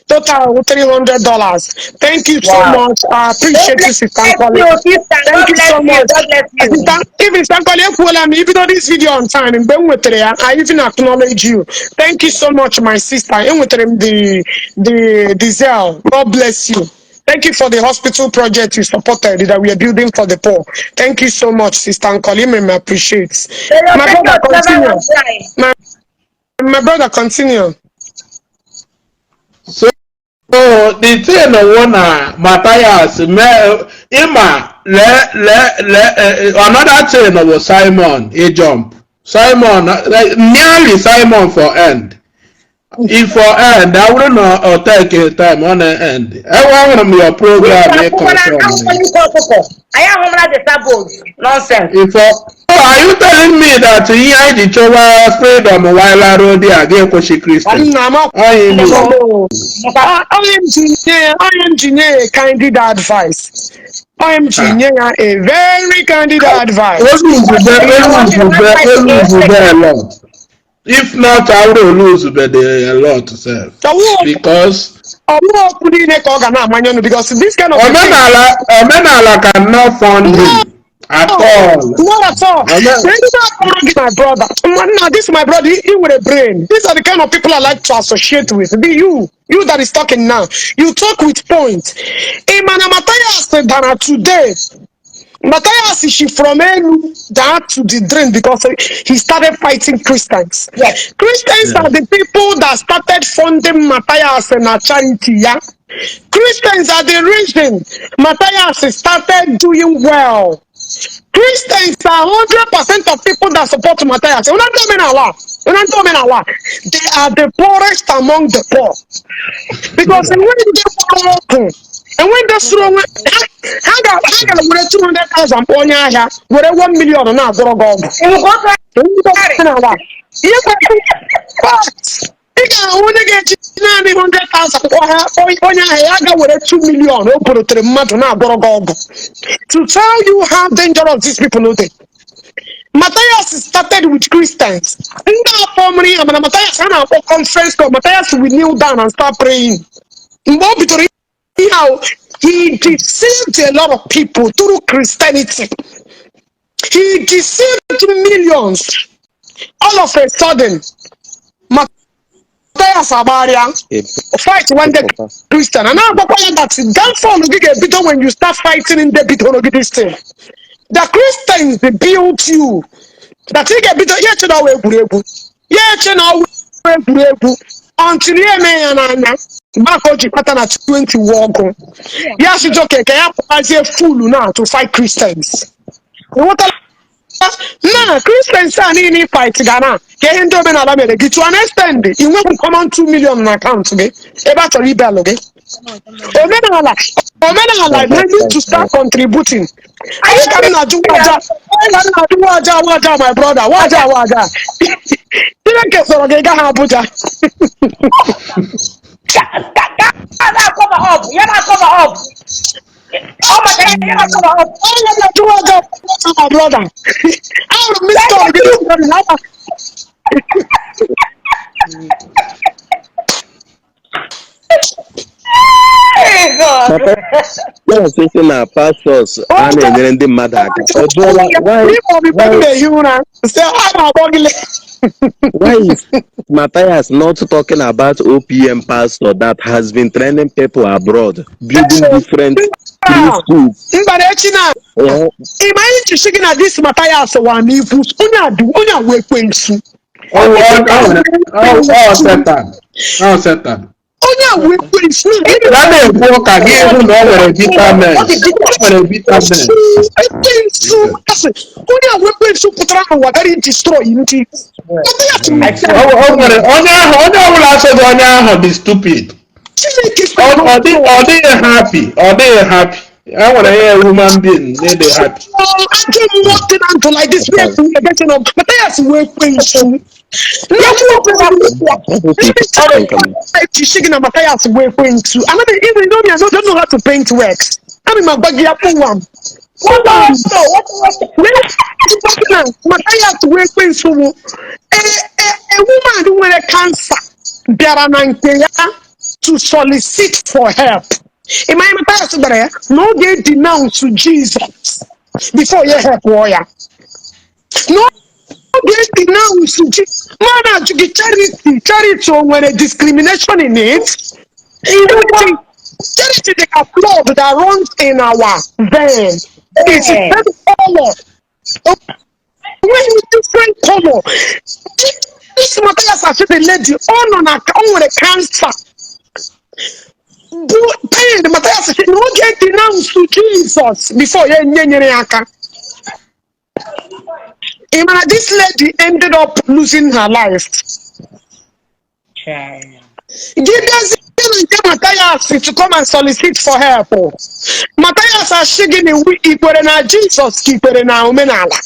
total $300. Thank you so much. I appreciate you, Sister Bless Nkolio. you, sister. Thank God you bless so you. much. God bless you. Sister, if Sister Nkolio ekwuola m, ibido this video on time, mgbe m nwetara ya, I even acknowledge you. Thank you so much, my sister. Enwetara m the zeal. God bless you. Thank you for the hospital project you supported that we are building for the poor. Thank you so much, Sister Nkoli. I appreciate. May your My brother, patience never continue. run dry. My brother, continue. So the thing wụ na Matthias mee ịma lee lee lee another thing bụ Simon e jump Simon, like, nearly Simon for end, if for end ọ bụrụ na ọ take time ọ na-end ebe ahụrụ m your program ị confirm. Ahụkwala ike ọkụkọ. Anyị ahụmara the sabos. Nonsense. If oh, are you telling me that ihe anyị ji chọwa freedom while road a ga-ekwesị Christian? Nna m. Onye ime. Onye m ji nye ya candid advice. Onye m ji nye ya a very candid advice. Oluzube, oluzube, oluzube a lot. If not, I would lose a lot sef. Because Ọwụ okwu niile ka ọ ga na-amanye ọnụ because this kind of thing. Omenala cannot fund him at all. Not at all. My brother. Now, this my brother, he with a brain. These are the kind of people I like to associate with. Be you, you that is talking now. You talk with point. Imana Matthias dara today. Matthias is from elu down to the drain because he started fighting Christians. Christians are the people that started funding Matthias and a charity. Yeah? Christians are the reason Matthias started doing well. Christians are 100% of people that support Matthias. Na ndị omenala, they are the poorest among the poor, because enweghị ndị gbara ọgwụ, enweghị ndị sụrụ onwe ha. Ha ga were 200,000 kpọọ onye ahịa, were 1 million na-agwọrọ gị ọgwụ. Ndị omenala, ihe kwesịrị, ị ga-ahụ onye ga-eji naanị 100,000 kpọọ ha onye ahịa, ya ga were 2 million o borotere mmadụ na-agwọrọ gị ọgwụ. To tell you how dangerous these people dey, Matthias started with Christians. Ndị afọ mụrụ ihe, mana Matthias a na-akpọ conference call, Matthias will kneel down and start praying. Mgbe o bidoro ihe ahụ, he deceived a lot of people through Christianity. He deceived millions. All of a sudden, Matthias agbagharịa fight one day Christian and na-agwakwa ya that downfall gị ga-ebido when you start fighting ndị bidoro gị this thing. The Christians built you, that ị ga-ebido ya eche na ọwa egwuregwu, ya eche na ọwa egwuregwu, until ya eme ya n'anya. Mgbe aka o ji kpata na 20 wụ ọgụ ya sijoke ka ya pụtazie full na to fight Christians. Ịghọtala na Christians a niile fight ga na ka ihe ndị omenala mere gị to an extent ị nwepụ common 2 million na akaụntụ gị ebe a chọrọ ibelụ gị. Omenala ready to start contributing. Anyị ka m na-ajụ waja, anyị ka m na-ajụ waja, waja, my brother, waja, waja. Chineke sọrọ gị gaa ha Abuja. Ka na-cover up, ya na-cover up. Ọ maka ya na-cover up. Anyị ka m na-ajụ waja, my brother. Ahụrụ m missed call gị this morning. Hey, God. Na-asị na pastors a na-enyere ndị mmadụ aka, ọ jụọla why Ịkpọ m why na-ehi ụra sị a na-akpọ gị. Why is Matthias not talking about OPM pastor that has been training people abroad, building different free schools? Mba, na echi na ị ma anyị ji sị gị na this Matthias wa n'ifu onye a dị, onye a wee ekwensu. Ọ Satan. Ọ Satan. Onye a wee ekwensu. A na-ekwu ụka gị hụ na ọ nwere bitterness. Ọ nwere bitterness. Ekwensu asị onye a wee ekwensu pụtara n'ụwa gara destroy ndị Matthias. O nwere onye ahụ, onye ọbụla asọghị onye ahụ dị stupid. Chineke. Ọ dịghị happy. Ọ dịghị happy. E nwere ihe human being na-ede happy. Ajọ mmụọ dị na ndụ like this na-ekwu ebe na Matthias wee ekwensu. Echichi gị na Matthias wee ekwensu. Anaghị even though me, I don't know how to paint works. Ana m agba gị ya kpụwa m. Na Matthias wee ekwensu wụ a woman nwere cancer bịara na nke ya to solicit for help. Ị ma ihe Matthias gwara ya? Na ọ ga-edenounce Jesus before ya help ya. Na ọ ga-edenounce Jesus. Ma na-ajụ gị, charity o nwere discrimination in it? Charity dị ka blood that runs in our vein. It's the same color. Enweghị different color. This Matthias asị the lady ọ nọ na o nwere cancer bụ pain. Matthias sị na ọ ga-edenounce Jesus before ya enye nyere ya aka. Ị mara this lady ended up losing her life. Gị bịazie na nke Matthias to come and solicit for help, Matthias asị gị na iwu ikwere na Jesus ka ikwere na omenala.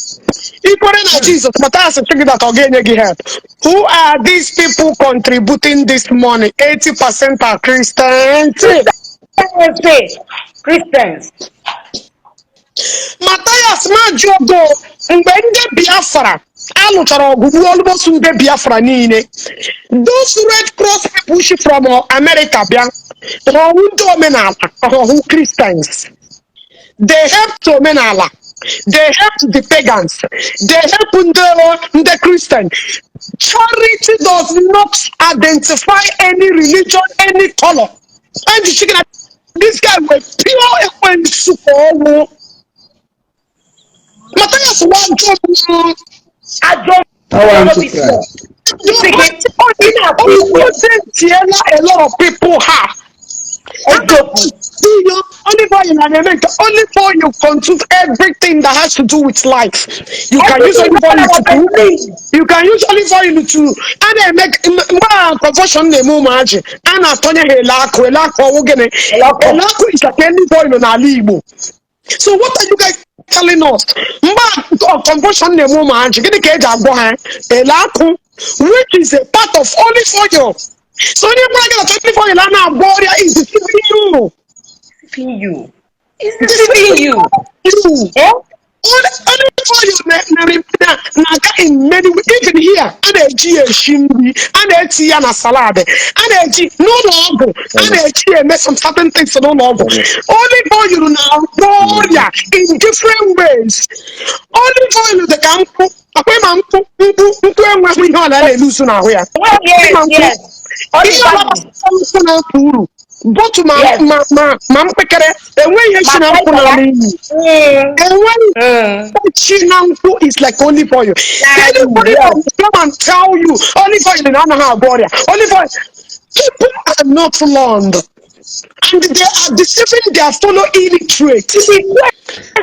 Ikwere na Jesus, Matthias sị gị that ọ ga-enye gị help. Who are these people contributing this money? 80% are Christians. Christians. Matthias Majuogo, mgbe ndị Biafra alụchara ọgụ gbuo almost ndị Biafra niile, those Red Cross people shi from America bịa họhụ ndị omenala, họhụ Christians. They helped omenala, they helped the pagans, they help ndị Christian. Charity does not identify any religion, any color. And chicken, this guy were pure ekwensu ka ọwụ. Matthias wajọ mmụọ. Ajọ Ọwa no be small. Ị na-tiela a lot of people ha. Eziokwu. Olive oil na-eme nke olive oil controls everything that has to do with life. You can use olive oil to cook. You can use olive oil to a na-eme mgbe a convulsion na-eme ụmụajị, a na-atọnye ha ele akụ. Ele akụ ọwụ gịnị? Ele akụ. Ele akụ is like olive oil n'ala Igbo. So what are you guys telling us? Mgbe a convulsion na-eme ụmụajị, gịnị ka eji agwọ ha? Ele akụ, which is a part of olive oil. So onye gwara gị na olive oil a na-agwọ ọrịa is deceiving you. Deceiving you. It's deceiving you. You. Eh? Olive oil na-aga in many ways. Even here, a na-eji ya esi nri, a na-eti ya na salad, a na-eji n'ụlọ ọgwụ, a na-eji ya eme some certain things n'ụlọ ọgwụ. Olive oil na-agwọ ọrịa in different ways. Olive oil dị ka nkwụ. Akwa ịma nkwụ, nkwụ enweghị ihe ọ na-eluzu n'ahụ ya. Ịma nkwụ, Yes. ihe ọbụla gbasara nkwụ na-apụ uru botu ma ma mkpekere, enweghị ihe si na nkwụ n'ala iyi. Enweghị chi na nkwụ is like olive oil. Anybody that will come and tell you olive oil na anaghị agwọ ọrịa, olive oil, people are not learned and they are deceiving their fellow illiterate.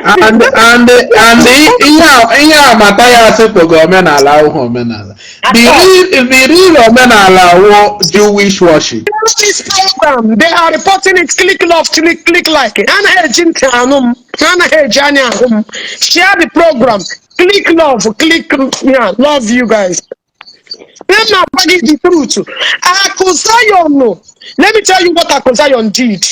And ihe a Mathias kpọga omenala ahụhụ omenala. The real omenala wụ Jewish worship. This program, they are reporting it. Click love, click, click like. Ha anaghị eji ntị anụ m, ha anaghị eji anya ahụ m. Share the program, click love, click, yeah, love you guys. Ihe m na-agwa gị, the truth. Akụ Zion, let me tell you what Akụ Zion did.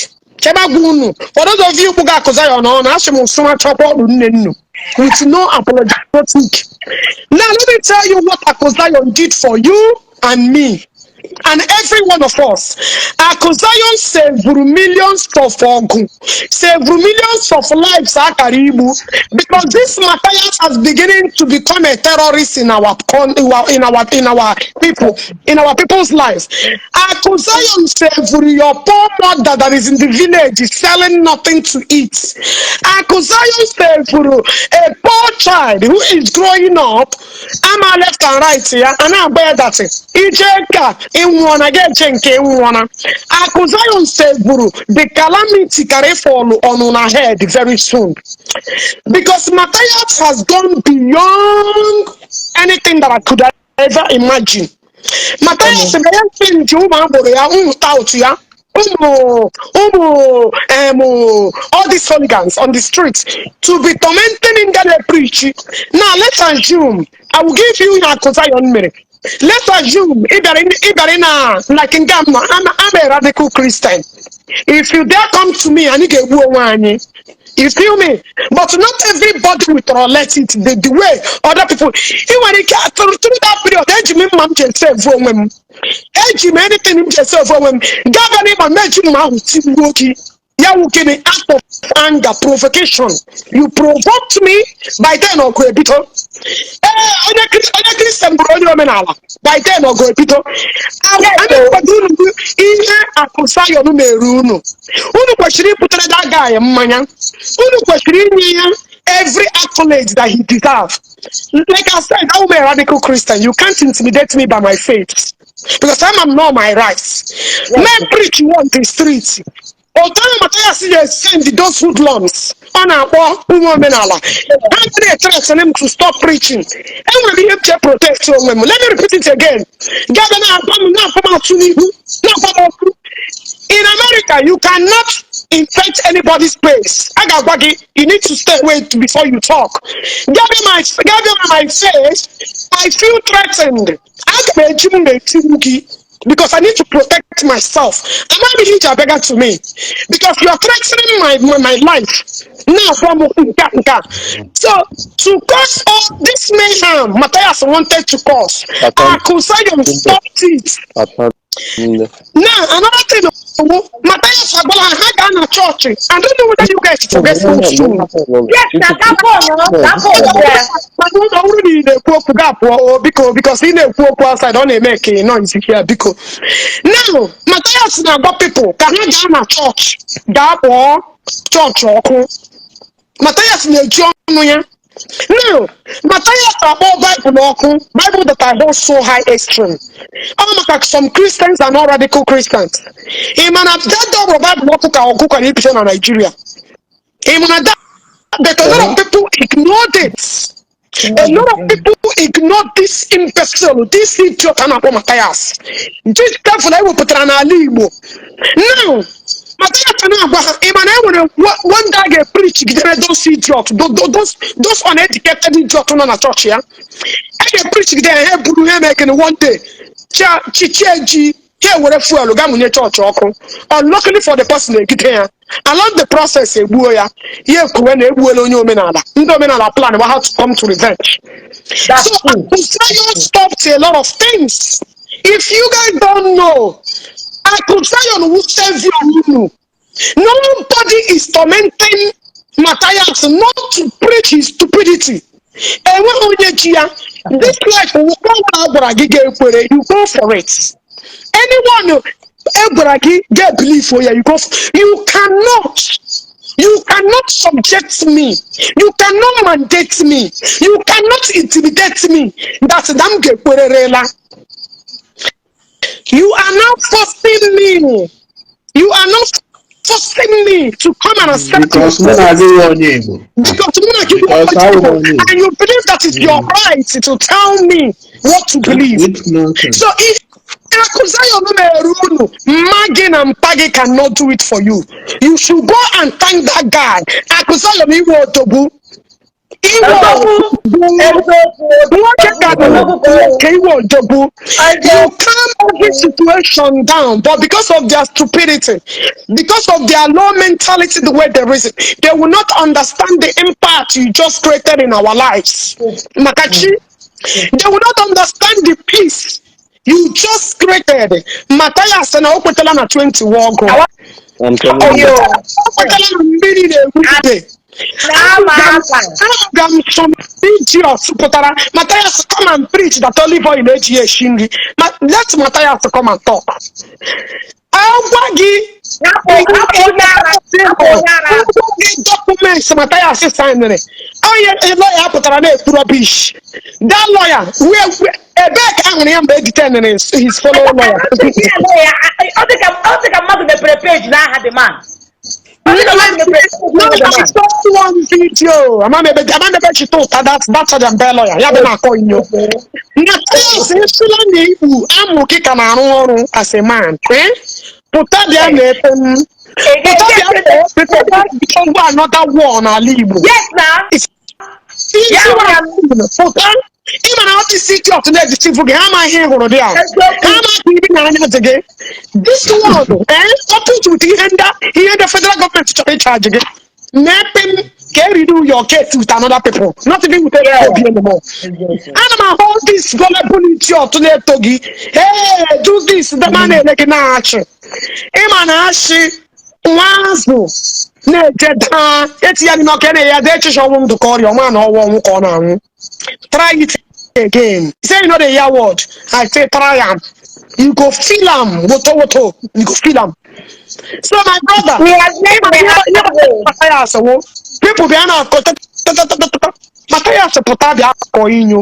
Chebe gwa unu, for those of you kpụga Akụ Zion ọnụ, asị m nsụma chọkwa ọdụ nne nnu with no apologetic. Now let me tell you what Akụ Zion did for you and me and every one of us. Akụ Zion saved millions of ọgụ, saved millions of lives akara igbu, because this Matthias has beginning to become a terrorist in our con in our people, in our people's lives. Akụ Zion saved your poor mother that is in the village selling nothing to eat. Akụ Zion saved a poor child who is growing up ama left and right ya a na-agba ya that ije ka ịnwụọna ga-eche nke ịnwụọna. Akụ Zion sevuru the calamity carry fall on una head very soon, because Matthias has gone beyond anything that I could ever imagine. Matthias mere ya nji ụmụ agboro ya, ụmụ tout ya, ụmụ all these hooligans on the street to be tormenting him ga preach. Now let's assume I will give you ihe Akụ Zion mere. Let's assume ị bịara na like nga m nọ, I'm a radical Christian. If you dare come to me, anyị ga-egbu onwe anyị. You feel me? But not everybody will tolerate it the way other people. Ị nwere ike through that period, eji m mma m ji esave onwe m, eji m anything m ji esave onwe m. Gaa n'ịgba m, eji mma ahụ tigbuo gị. Ya wụ gịnị? Act of anger, provocation. You provoked me. By then ọgụ ebido. Ee, onye Kristian bụrụ onye omenala, by then ọgụ ebido. Anyị kwado unu bụ ihe Akụ Zion mere unu. Unu kwesịrị ibutere that guy mmanya. Unu kwesịrị inye ya every accolade that he deserves. Like I said, I'm a radical Christian. You can't intimidate me by my faith because I'm not my rights. Men preach you on the street. Otu ahụ Mathias ga-send those hoodlums ọ na-akpọ ụmụ omenala, ha na-ethreaten m to stop preaching. Enwere m ihe m ji protect onwe m. Let me repeat it again. Gaba na-agba m, na-akpọ m atụ n'ihu, na-agba m okwu. In America, you cannot infect anybody's space. A ga-agwa gị, you need to stay away before you talk. Gabia my face, I feel threatened. Aga m eji m na-etigbu gị because I need to protect myself. Amaghị ihe iji abịaga to me because you are threatening my life. Now from nke a, nke a. So to cause all this mayhem Matthias wanted to cause, Akụ Zion stopped it. Now, another thing, Matthias agwala ha ha gaa na chọọchị. I don't know whether you guys forget soon. Yes, na ka phone, ka phone there. Mana ọ bụrụ na ị na-ekwu okwu, ga apụọ o, biko, because ị na-ekwu okwu outside, ọ na-eme ka ị noise here, biko. Now, Matthias na-agwa people ka ha gaa na chọọchị gaa kpọọ chọọchị ọkụ. Matthias na-eji ọnụ ya Now, Matthias akpọ Bible ọkụ, Bible that I hold so high extreme. Ọ maka some Christians are not radical Christians. Ị ma na that dog Bible ọkụ ka ọkụ ka na-ebido na Nigeria. Ị ma na that a lot of people ignored it. A lot of people ignore this imbecile, this idiot a na-akpọ Matthias. This devil ewepụtara n'ala Igbo. Now, Matthias na-agwa ha, ị ma na e nwere one guy ga-preach gidere those idiot, those uneducated idiot nọ na chọọchị ya. A ga-preach gidere ha, buru ha emekene one day. Chi chi eji ha ewere fuel ga mụnye chọọchị ọkụ. Unluckily for the person, egide ya. Along the process, egbuo ya. Ya ekwuwe na egbuola onye omenala. Ndị omenala plan wa how to come to revenge. That's So true. Zion stopped a lot of things. If you guys don't know, Akụ Zion will save you. Nobody is tormenting Matthias not to preach his stupidity. Enweghị onye ji ya. This life, ọ gwara gị ga-ekwere, you go for it. Anyone e gwara gị ga-believe ya, you go for. You cannot subject me. You cannot mandate me. You cannot intimidate me. That m ga-ekwererela. You are not forcing me. You are not forcing me to come and accept your Because mụ na gị wụ onye Igbo. Because mụ na gị wụ Because onye awụ m Igbo, onye Igbo. And you believe that it's your right to tell me what to believe. Which nonsense. So if Akụ Zion mere unu, mma gị na mpa gị cannot do it for you. You should go and thank that guy. Akụ Zion, iwe odogwu. Iwe Odogwu. odogwu. Eziokwu. Nwoke ka bụ Odogwu ka ọ. nwoke, iwe odogwu. You calm every situation down, but because of their stupidity, because of their low mentality, the way they reason, they will not understand the impact you just created in our lives. Makachi, they will not understand the peace you just created. Matthias na o kwetala na 20 ọgụ. I'm telling you. Oyo. O kwetala na mmiri na-egbu ibe. Na-ama aka. Aga m some idiots pụtara, Matthias come and preach that olive oil eji esi nri. Ma let Matthias come and talk. Agwa gị Hapụ hapụ onye ara. Hapụ onye ara. agwa gị documents Matthias signere. Onye lawyer pụtara na-ekwu rubbish. That lawyer, where ebee ka a hụrụ ya mgbe e detainere his fellow lawyer? Ọ dị ka mmadụ mepere page n'aha the man. Ọ dị ka mmadụ mepere page No, n'aha the I man. saw one video. Amam ebe she told that Sergeant Bell lawyer. Ya bụ na-akọ inyo. Matthias esila na ikpu amụ gị ka na-arụ ọrụ as a man. Eh? Pụta bịa na-epe m. Pụta bịa pụta bịa ngwa another war n'ala Igbo. Yes na. Isi pụta, ịma na ọ dị idiot na-edeceive gị, ha amaghị ihe ị hụrụ dị ahụ. Ha amaghị ibi na anya dị gị. This one, eh, coupled with ihe ndị federal government chọrọ ịcharge gị. Mepe m ka e renew your case with another people, not even with APOB anymore. Ana m ahụ this gullible idiot na-eto gị. Hey, do this, the man na-ele gị na-achị. Ịma na achị nwa azụ na-eje daa eti ya n'ọkụ ya na-ya dee echiche ọnwụ ndụ ka ọrịa ọma na ọnwụ ọnwụ ka ọ na-anwụ. Try it again. Say you know the hear word. I say try am. You go feel am woto woto. You go feel am. So my brother, We have made we have Matthias wo people bịa na-akọ tatatatata. Matthias pụta bịa akọ inyo.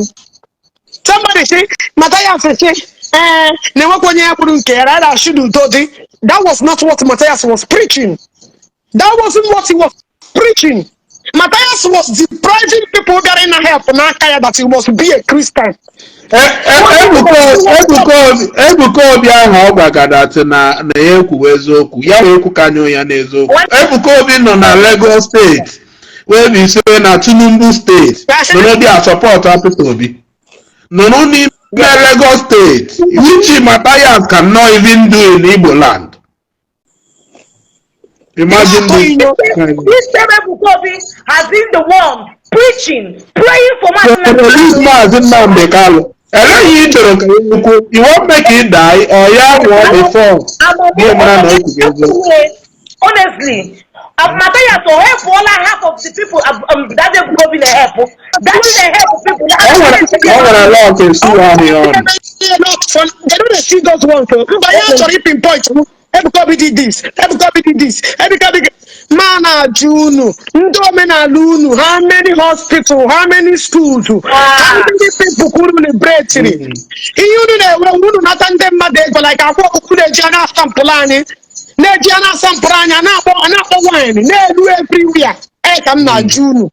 Somebody say Matthias say eh na-enwekwa onye ya kwuru nke ya rather should udo dị. That was not what Matthias was preaching. That wasn't what he was preaching. Matthias was depriving people bịara ịna help n'aka ya that he must be a Christian. Ebuka Obi ahụ ọ gwagara na ya ekwuwe eziokwu, ya wee kwukanyụ ya n'eziokwu. Ebuka Obi nọ na Lagos State wee bụ ise na Tinubu State nọrọ dị a support Peter Obi nọrọ n'ime Lagos State, which Matthias cannot even do in Igbo land. Imagine this kind of This same Ebuka Obi has been the one preaching, praying for Mazi Release Maazị Nnamdi Kanu. Eleghị ị chọrọ ka ya kwuo, you want make it die or ya nwụọ before gị mara na o kwuru eziokwu? Honestly, Matthias o help all half of the people that Ebuka Obi na-help. That dey help people. O nwere lot esu ahụ ya ọnụ. They don't dey see those ones o. Mba, ya chọrọ pinpoint. Ebuka Obi did this, Ebuka Obi did this, Ebuka Obi. Ma na-ajụ unu, ndị omenala unu, how many hospital, how many schools, how many people ka unu liberatiri? Ihe unu na-ewe, unu nata ndị mmadụ ego like akwa ọkụkụ, na-eji a na-asampụlụ anyị, na-eji a na-asampụrụ anyị, a na-akpọ wine na-elu everywhere. E ka m na-ajụ unu.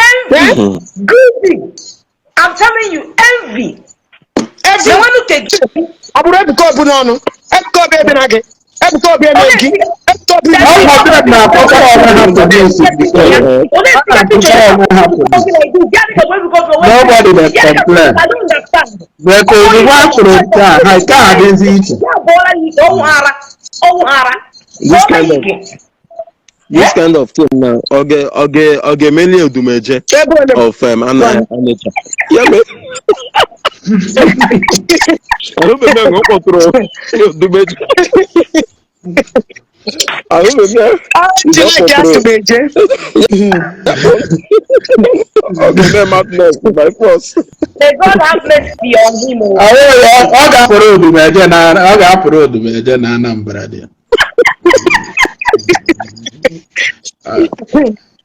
Envy, Eh? Greedy. I'm telling you, envy. Every Na nwenu ke ọ bụrụ Ebuka Obi n'ọnụ, Ebuka Obi ebe na gị, Ebuka Obi eme gị, Ebuka Obi. Ọ bụ na-akpọkọrọ onwe ha police before. Ha na-akpọkọrọ onwe ha police. Nobody dey complain. I don't understand. But ozugbo a kụrụ nke a, ha nke a adịzi iche. Ya bụọla ya ike, ọnwụ ara, ọnwụ ara. This Bụọla kind ya of ike. This kind of thing na ọ ga-emeli Odumeje Ebe ole? of Anacha. Ya mere ahụbeghị m ọ kpọtụrụ Odumeje. Ahụbeghị m mgbe ọ Chineke kpọtụrụ atụbeje. Ọ ga-eme madness by force. May God have mercy on him, oh. Ahụ ya, ọ ga-apụrụ Odumeje na Anambra dị.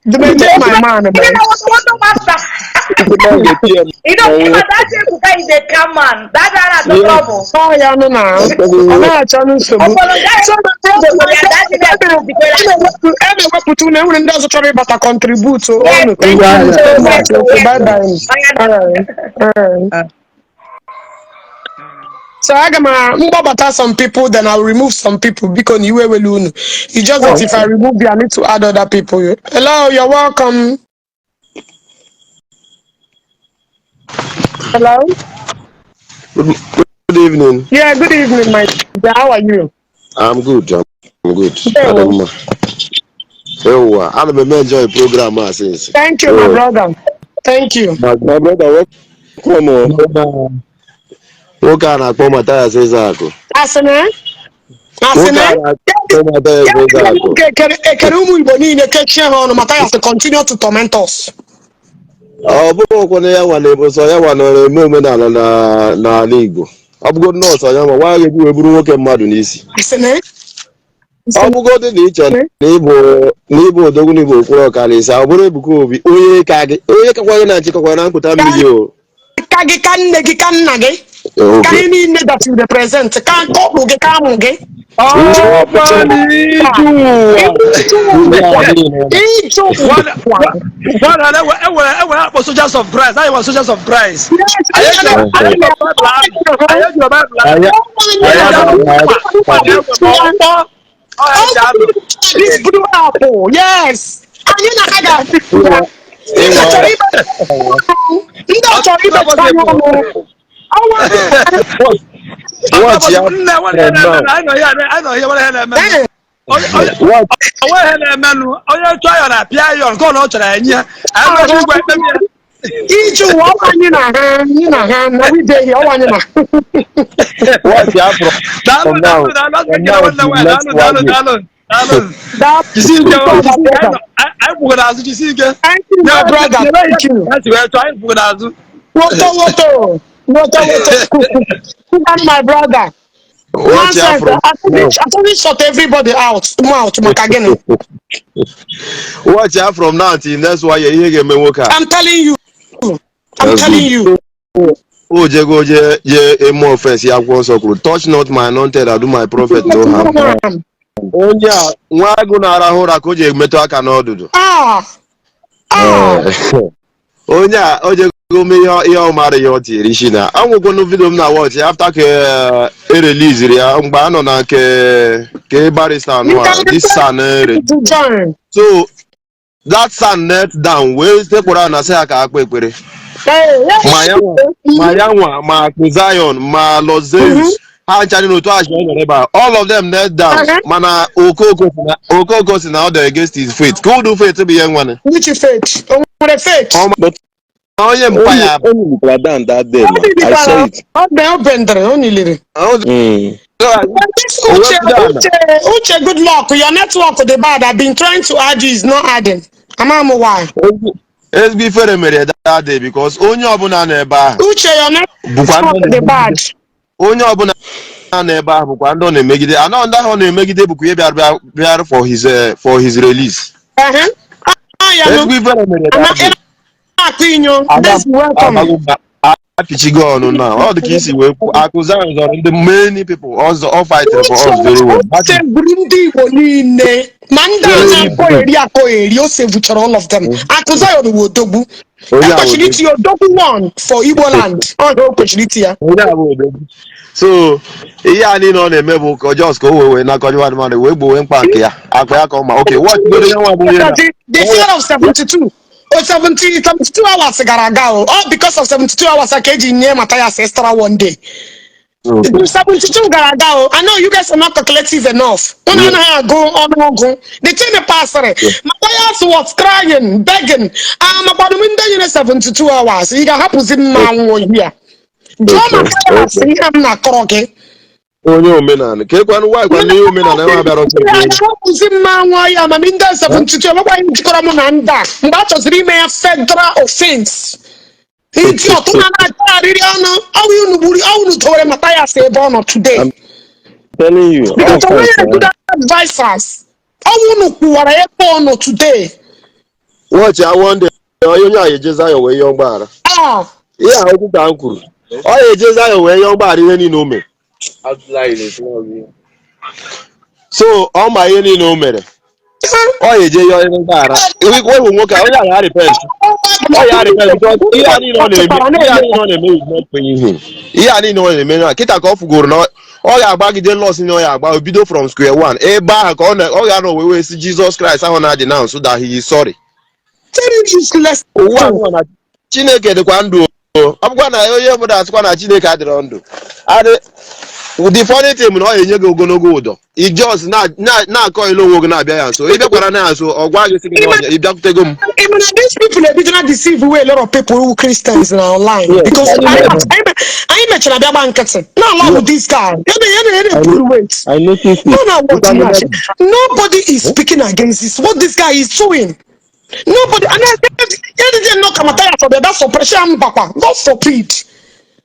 Dumeje my man, You man. know what the master? That Ebuka is a calm man. That guy has no trouble. Ọ ya nụ na ọ na-achọ nsogbu. So, my brother, my brother, a na-ewepụta unu, enwere ndị ọzọ chọrọ ịbata contribute ọnụ. Thank you so much. Okay, bye bye. All right. All right. So aga m mgbabata some people, then I'll remove some people biko na iwe welu unu. It's just that if I remove you, I need to add other people. Hello, you're welcome. Hello? Good evening. Yeah, good evening, my dear. How are you? I'm good. I'm good. Ndewo. Adamma. Ewa, ana m eme enjoy program a since. Thank you, my brother. Thank you. My brother, welcome, oh. Nwoke a na-akpọ Mathias Ezeaku. Asị na asị Nwoke na a na-akpọ Mathias ya Ezeaku. nwoke ekere ụmụ Igbo niile kechie ha ọnụ. Mathias continue to torment us. Ọ bụghịkwa na ya nwa na-ebo sọ ya nwa nọrọ eme omenala na n'ala Igbo. Ọ bụgodị nọọsụ ya nwa nwa ga-eji wee buru nwoke mmadụ n'isi. Asị na Ọ bụgodị na ịchọ na ịbụ odogwu na ịbụ okpuru ọkalịsa, ọ bụrụ Ebuka Obi onye ka gị, onye kakwa gị na nchịkọkwa na mpụta mmiri o. Ka gị, ka nne gị, ka nna gị, ka ihe niile that you represent, ka nke ọkpụ gị, ka amụ gị. Ọgbali Iju ụwa. Ụfọdụ enwere akpọ Soldiers of Christ. Anyị nwa Soldiers of Christ. Anyị ejiro Baịbụl ahụ. Anyị ejiro Baịbụl ahụ. Anyị ejiro ọkpọ. Ọ ya eji anụ. This blue apple, yes. Anyị na ha ga-afị ya. Ndị chọrọ ibe, ndị chọrọ ibecha anyị ọnụ. Ọnwa. Watch ya Nne, nwere ihe from now. na-eme. Anyị nọ here, anyị nọ here, nwere ihe na-eme. Ee. Watch Onwe ihe na-emenụ, onye chọọ ya na-apịa ayọn nke ọ na ọ chọrọ enye ya. Anyị nọchi igwe ekpebi ya. Iji ụwa, ọnwa, anyị na ha na we dey here, ọnwa anyị na Watch ya from Daalụ. from now Daalụ, daalụ. from now Nwanne till nwaanyị, next daalụ, daalụ. one year. Daalụ, daalụ. Jisi ike o, jisi ike. Anyị kwụgo n'azụ, jisi ike. Thank you, my brother, thank you. Ha si wee chọọ, anyị kwụgo n'azụ. Woto woto woto woto, my brother. Watch ya Nonsense. from now. I think shut everybody out mouth maka gịnị? Watch ya from now till next one year, ihe ga-eme nwoke a. I'm telling you, I'm That's telling good. you. O jego je je eme offense ya. Akwụkwọ nsọ kwuru, "Touch not my anointed and do my prophet no harm." Onye a nwa agụ na-arahụ ụra ka o ji emetụ aka n'ọdụdụ. Ah ah. Onye a o jego mee ihe ọ mara ihe ọ tinyere isi na anwụkwọnụ. Video m na watch after ka ereliziri ya mgbe a nọ na nke ke barrister anụ a, this son ere To join. So that son knelt down wee sekpụrụ na sị ya ka akpa ekpere. Hey, Ma ya nwa, ma ya nwa, ma Akụ Zion, ma Los Zeus, ha ncha dị n'otu achị ọ nọrọ ebe a, all of them knelt down. Mana Okoko si na ọ dị against his faith. Ka ụdị faith bụ ihe nwanne? Which faith? O nwere faith? Ọ ma But onye mpa ya. only kneeled down that day O now. I saw nilikwara. it. Ọ bụ o bendere, o niliri. But this O Uche, wepụta ala. Uche, Uche, good luck. Your network dị bad. I've been trying to add you, it's not adding. Ama m why. Ezigbo ifere mere that day because onye ọbụla nọ ebe ahụ Uche, your bụkwa network ndị dị bad. Onye ọbụla Na-anọ ebe ahụ bụkwa ndị ọ na-emegide. Anọ ndị ahụ ọ na-emegide bụkwa ihe bịara for his release. Ehe. Ah, ya nụ. Ezigbo ifere mere Ama that day. ị na-akụ inyo. Ada This welcome. abago apịchigo ọnụ na ọ dị ka isi wee kwu. Akụzi ahụ zọrọ ndị many people ọzọ. Ọ fighting for us very well. That is Sevuru ndị Igbo niile, ma ndị a very na-akọ good. eri akọ eri, o sevuchara all of them. Akụ Zion wụ odogwu. Onye a Ekwesịrị odogwu. itinye odogwu one for Igbo land. Ọ o kwesịrị iti ya. Onye a bụ odogwu. So ihe a niile ọ na-eme bụ ka just ka o wee nakọjọ mmadụ wee gbowe mkpa nke ya, akpa ya ka ọ ma. Oke watch godo ya nwa bụ onye na The fear of 72 o 70 72 hours gara aga o, all because of 72 hours a ka eji nye Matthias extra one day. 72 gara aga o. I know you guys are not calculative enough. Unu anaghị agụ ọnụọgụ. The thing pasịrị, Matthias was crying, begging, amakwado m ndị nyere 72 hours, ị ga-ahapụzi m ma nwụọ here. Jụọ Matthias ihe m na-akọrọ gị. Onye omenala ka ekwanụ nwaanyị kwanụ ihe omenala ya bịara ọchọ. Ahapụzi m ma nwụọ ya ma ndị 72 emekwaghị njikọrọ mụ na ndị a mgbe a chọziri ime ya federal offense. Idiot na na-achọgharịrị ọnụ ọwụ unu gburu, ọwụ unu dowere Matthias ebe ọ nọ today. I'm telling you, all Because of onwe us, ya good advisors, ọwụ unu kwuwara ebe ọ nọ today. Watch ya, one day onye a eje Zion wee yọọ mgbaghara. Ah. Ihe a okwu ka m kwuru, ọ ya eje Zion wee yọọ mgbaghara ihe niile o mere. So ọ ma ihe niile o mere, ọ ya eje yọọ ihe mgbaghara. Iwu nwoke a, onye a ya repent, ọ ya repent, because ihe a niile ọ na-eme is not paying him. Ihe a niile ọ na-eme na kịta ka ọ fugoro na ọ ga-agbagide loss niile ọ ya agba, o bido from square one. Ebe ahụ ka ọ ọ ga-anọ wee sị Jesus Christ ahụ na denounce that he is sorry. Very useless. Ụwa anụwa na Chineke dịkwa ndụ o. Ọ bụkwa na onye ọbụla asịkwa na Chineke adịrọ ndụ adị. The funny thing bụ na ọ ga-enye gị ogologo ụdọ i just na-akọ ilu onwe gị na-abịa ya nso. Ị bịakwara na ya nso, ọ gwa gị sị gị na ọnya ị bịakwutego m. Even these people ebido deceive way a lot of people who Christians na online because anyị mechara bịa gba nkịtị na allow this guy ya na put weight. I noticed No, it. no, You what can he imagine. Nobody is speaking against this. What this guy is doing. Nobody. And I didn't know Matthias for that suppression mbakwa. God forbid.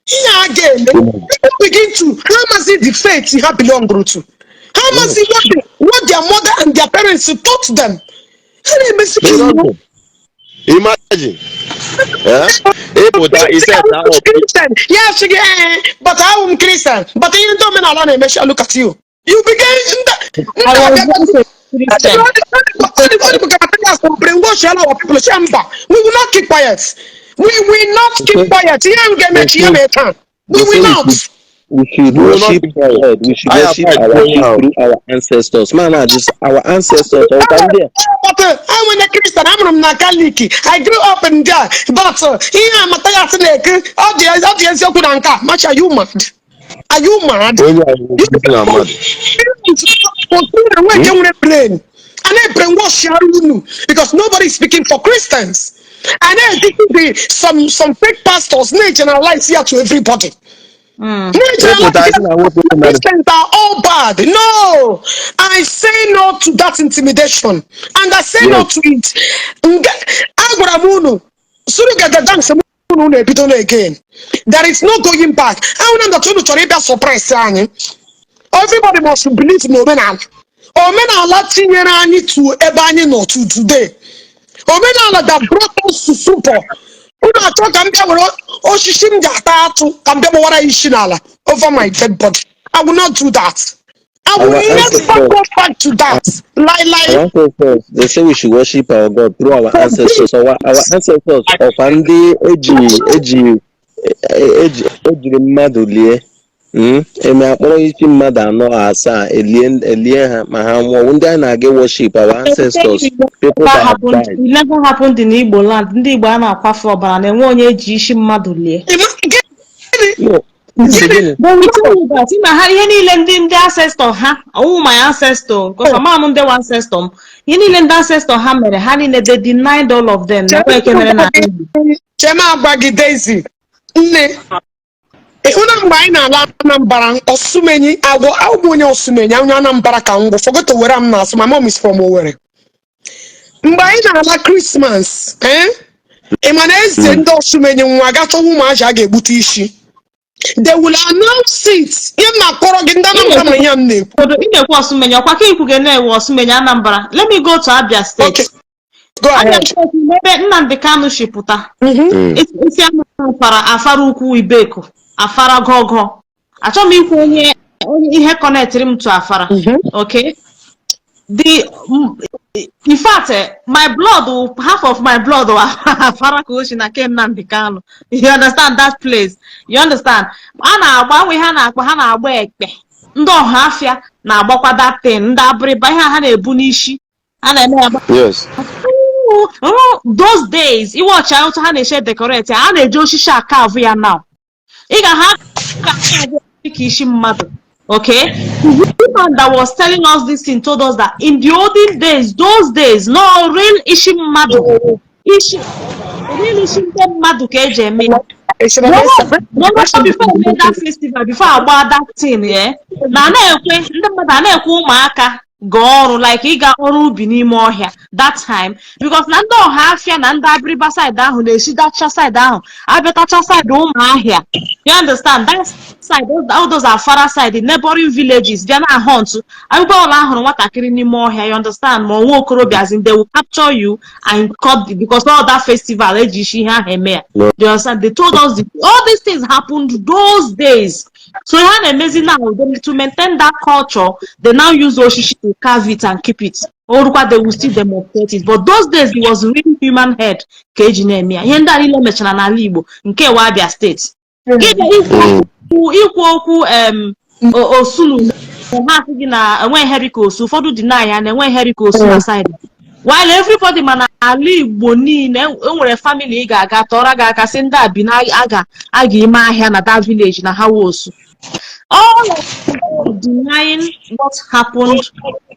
Here again, people begin to how must the faith he have belong to? How must what their mother and their parents taught them? How they make They don't know. Imagine, eh? Ịpụta iset up. Christian. Yes, but I'm Christian. But you don't mean I look at you. You begin I was once a Christian. Brainwash all our people. Say, "Mba, we will not keep quiet. We will not keep quiet. Here we get They make here say, We they will say we not. should We will not worship keep quiet. God. We should I worship applied our going out. through our ancestors. Man, nah, just our ancestors. Or can there. But I'm a Christian. I'm not Catholic. I grew up in there. But here Matthias na-eke ọ dị ọ dị eziokwu na nke a. Machi, are you mad? Are you mad? Onye a bụ na mmadụ. Nwe nke nwere brain a na-brainwash unu because nobody is speaking for Christians and then some fake pastors na-generalize here to everybody. Ịpụta isi na nwoke mmadụ. Christians are all bad. No, I say no to that intimidation, and I say no to it. Agwara m unu, suru gada dance m unu na-ebido na again. There is no going back. Ahụna m that unu chọrọ ịbịa suppress anyị. Everybody must believe n'omenala. Omenala tinyere anyị to ebe anyị nọ to today. Omenala that brought us to super. Unu achọ ka m bịa were osisi m ga-ata atụ ka m bịa gbawara ya isi n'ala over my dead body. I will not do that. I will Our never ancestors, go back to that. Lie, lie. Our ancestors, they say we should worship our God through our ancestors. Our ancestors, ọkwa ndị eji ejiri mmadụ lie. Eme akpọrọ isi mmadụ anọ asaa elie ha ma ha nwụọ. Ndị a na-aga worship our ancestors, people Never that have happened, died. it never happened in Igbo land. Ndị Igbo a na-akwafe ọbara na-enwe onye eji isi mmadụ lie. Gịnị? No, isi Gịnị? gịnị? But we tell you that, na ha ihe niile ndị ancestor ha, ọwụ my ancestor, because ama m ndị wa ancestor m. Ihe niile ndị ancestor ha mere, ha niile, they denied all of them. Nakwa eke mere na Igbo. Chema agwa gị, Daisy nne, ịhụ na mgbe anyị na-ala Anambra Osumenyi agwọ agwụ onye Osumenyi, onye Anambra ka ngwụ forget Owerri m na-asụ. My mom is from Owerri. Mgbe anyị na-ala Christmas, eh? Ị ma na eze ndị Osumenyi nwa ga chọwa ụmụazị a ga-egbute isi. They will announce it. Ihe m na-akọrọ gị, ndị Anambra ma ihe m na-ekwu. Obodo ị na-ekwu, Ọsụmenyi, ọkwa ka ikwu ga na-ewe Ọsụmenyi, Anambra. Let me go to Abia State. Okay, go Abia ahead. State, n'ebe Nnamdi Kanu si pụta. Isi Afara, Afara Ukwu, Ibeko, Afara Gogo. Achọghị m ikwu onye ihe connectịrị m to Afara. Okay, the in fact, my blood, half of my blood wa Afara ka o si na ke Nnamdi Kanu. You understand that place? You understand? A na-agba nwe ha na-akpọ, ha na-agba ekpe. Ndị Ọhafịa na-agbakwa that thing. Ndị Abịrịba, ihe ha na-ebu n'isi, ha na-eme ya. Oh, those days, iwọchi otu ha na-eche decorate, a na-eji osisi akavụ ya. Now ị ga ha ga-akavụ ka isi mmadụ. Okay, the woman that was telling us this thing told us that in the olden days, those days, no real isi mmadụ, isi real isi ndị mmadụ ka eji eme ya. No, before we made that festival, before agba that thing, yeah, na na-ekwe ndị mmadụ a na-ekwe ụmụaka gaa ọrụ, like ịga ọrụ ubi n'ime ọhịa that time, because na ndị Ọhafịa na ndị Abịrịba side ahụ na-esi dacha side ahụ abịatacha side Ụmụahịa. You understand that side? All those Afara side, the neighboring villages, bịa na hunt ebe ọla ahụrụ nwatakịrị n'ime ọhịa. You understand? Ma onwe okorobịa, as in, they will capture you and cut the, because all that festival eji isi ihe ahụ eme ya. You understand? They told us all these things happened those days. So ihe a na-emezi now, to maintain that culture, they now use oshishi to carve it and keep it. Orukwa, they will still demonstrate it, but those days it was real human head ka eji na-eme ya. Ihe ndị a niile mechara n'ala Igbo nke wa Abia Steeti. Gị bịa ikwu okwu osunu, ha asị gị na enweghị ihe dịka osu. Ụfọdụ deny ya na enweghị ihe dịka osu na side, while everybody ma na ala Igbo niile enwere family ị ga-aga tọrọ gị aka sị ndị a bi na aga aga ime ahịa na that village na ha wụ osu. All of them denying what happened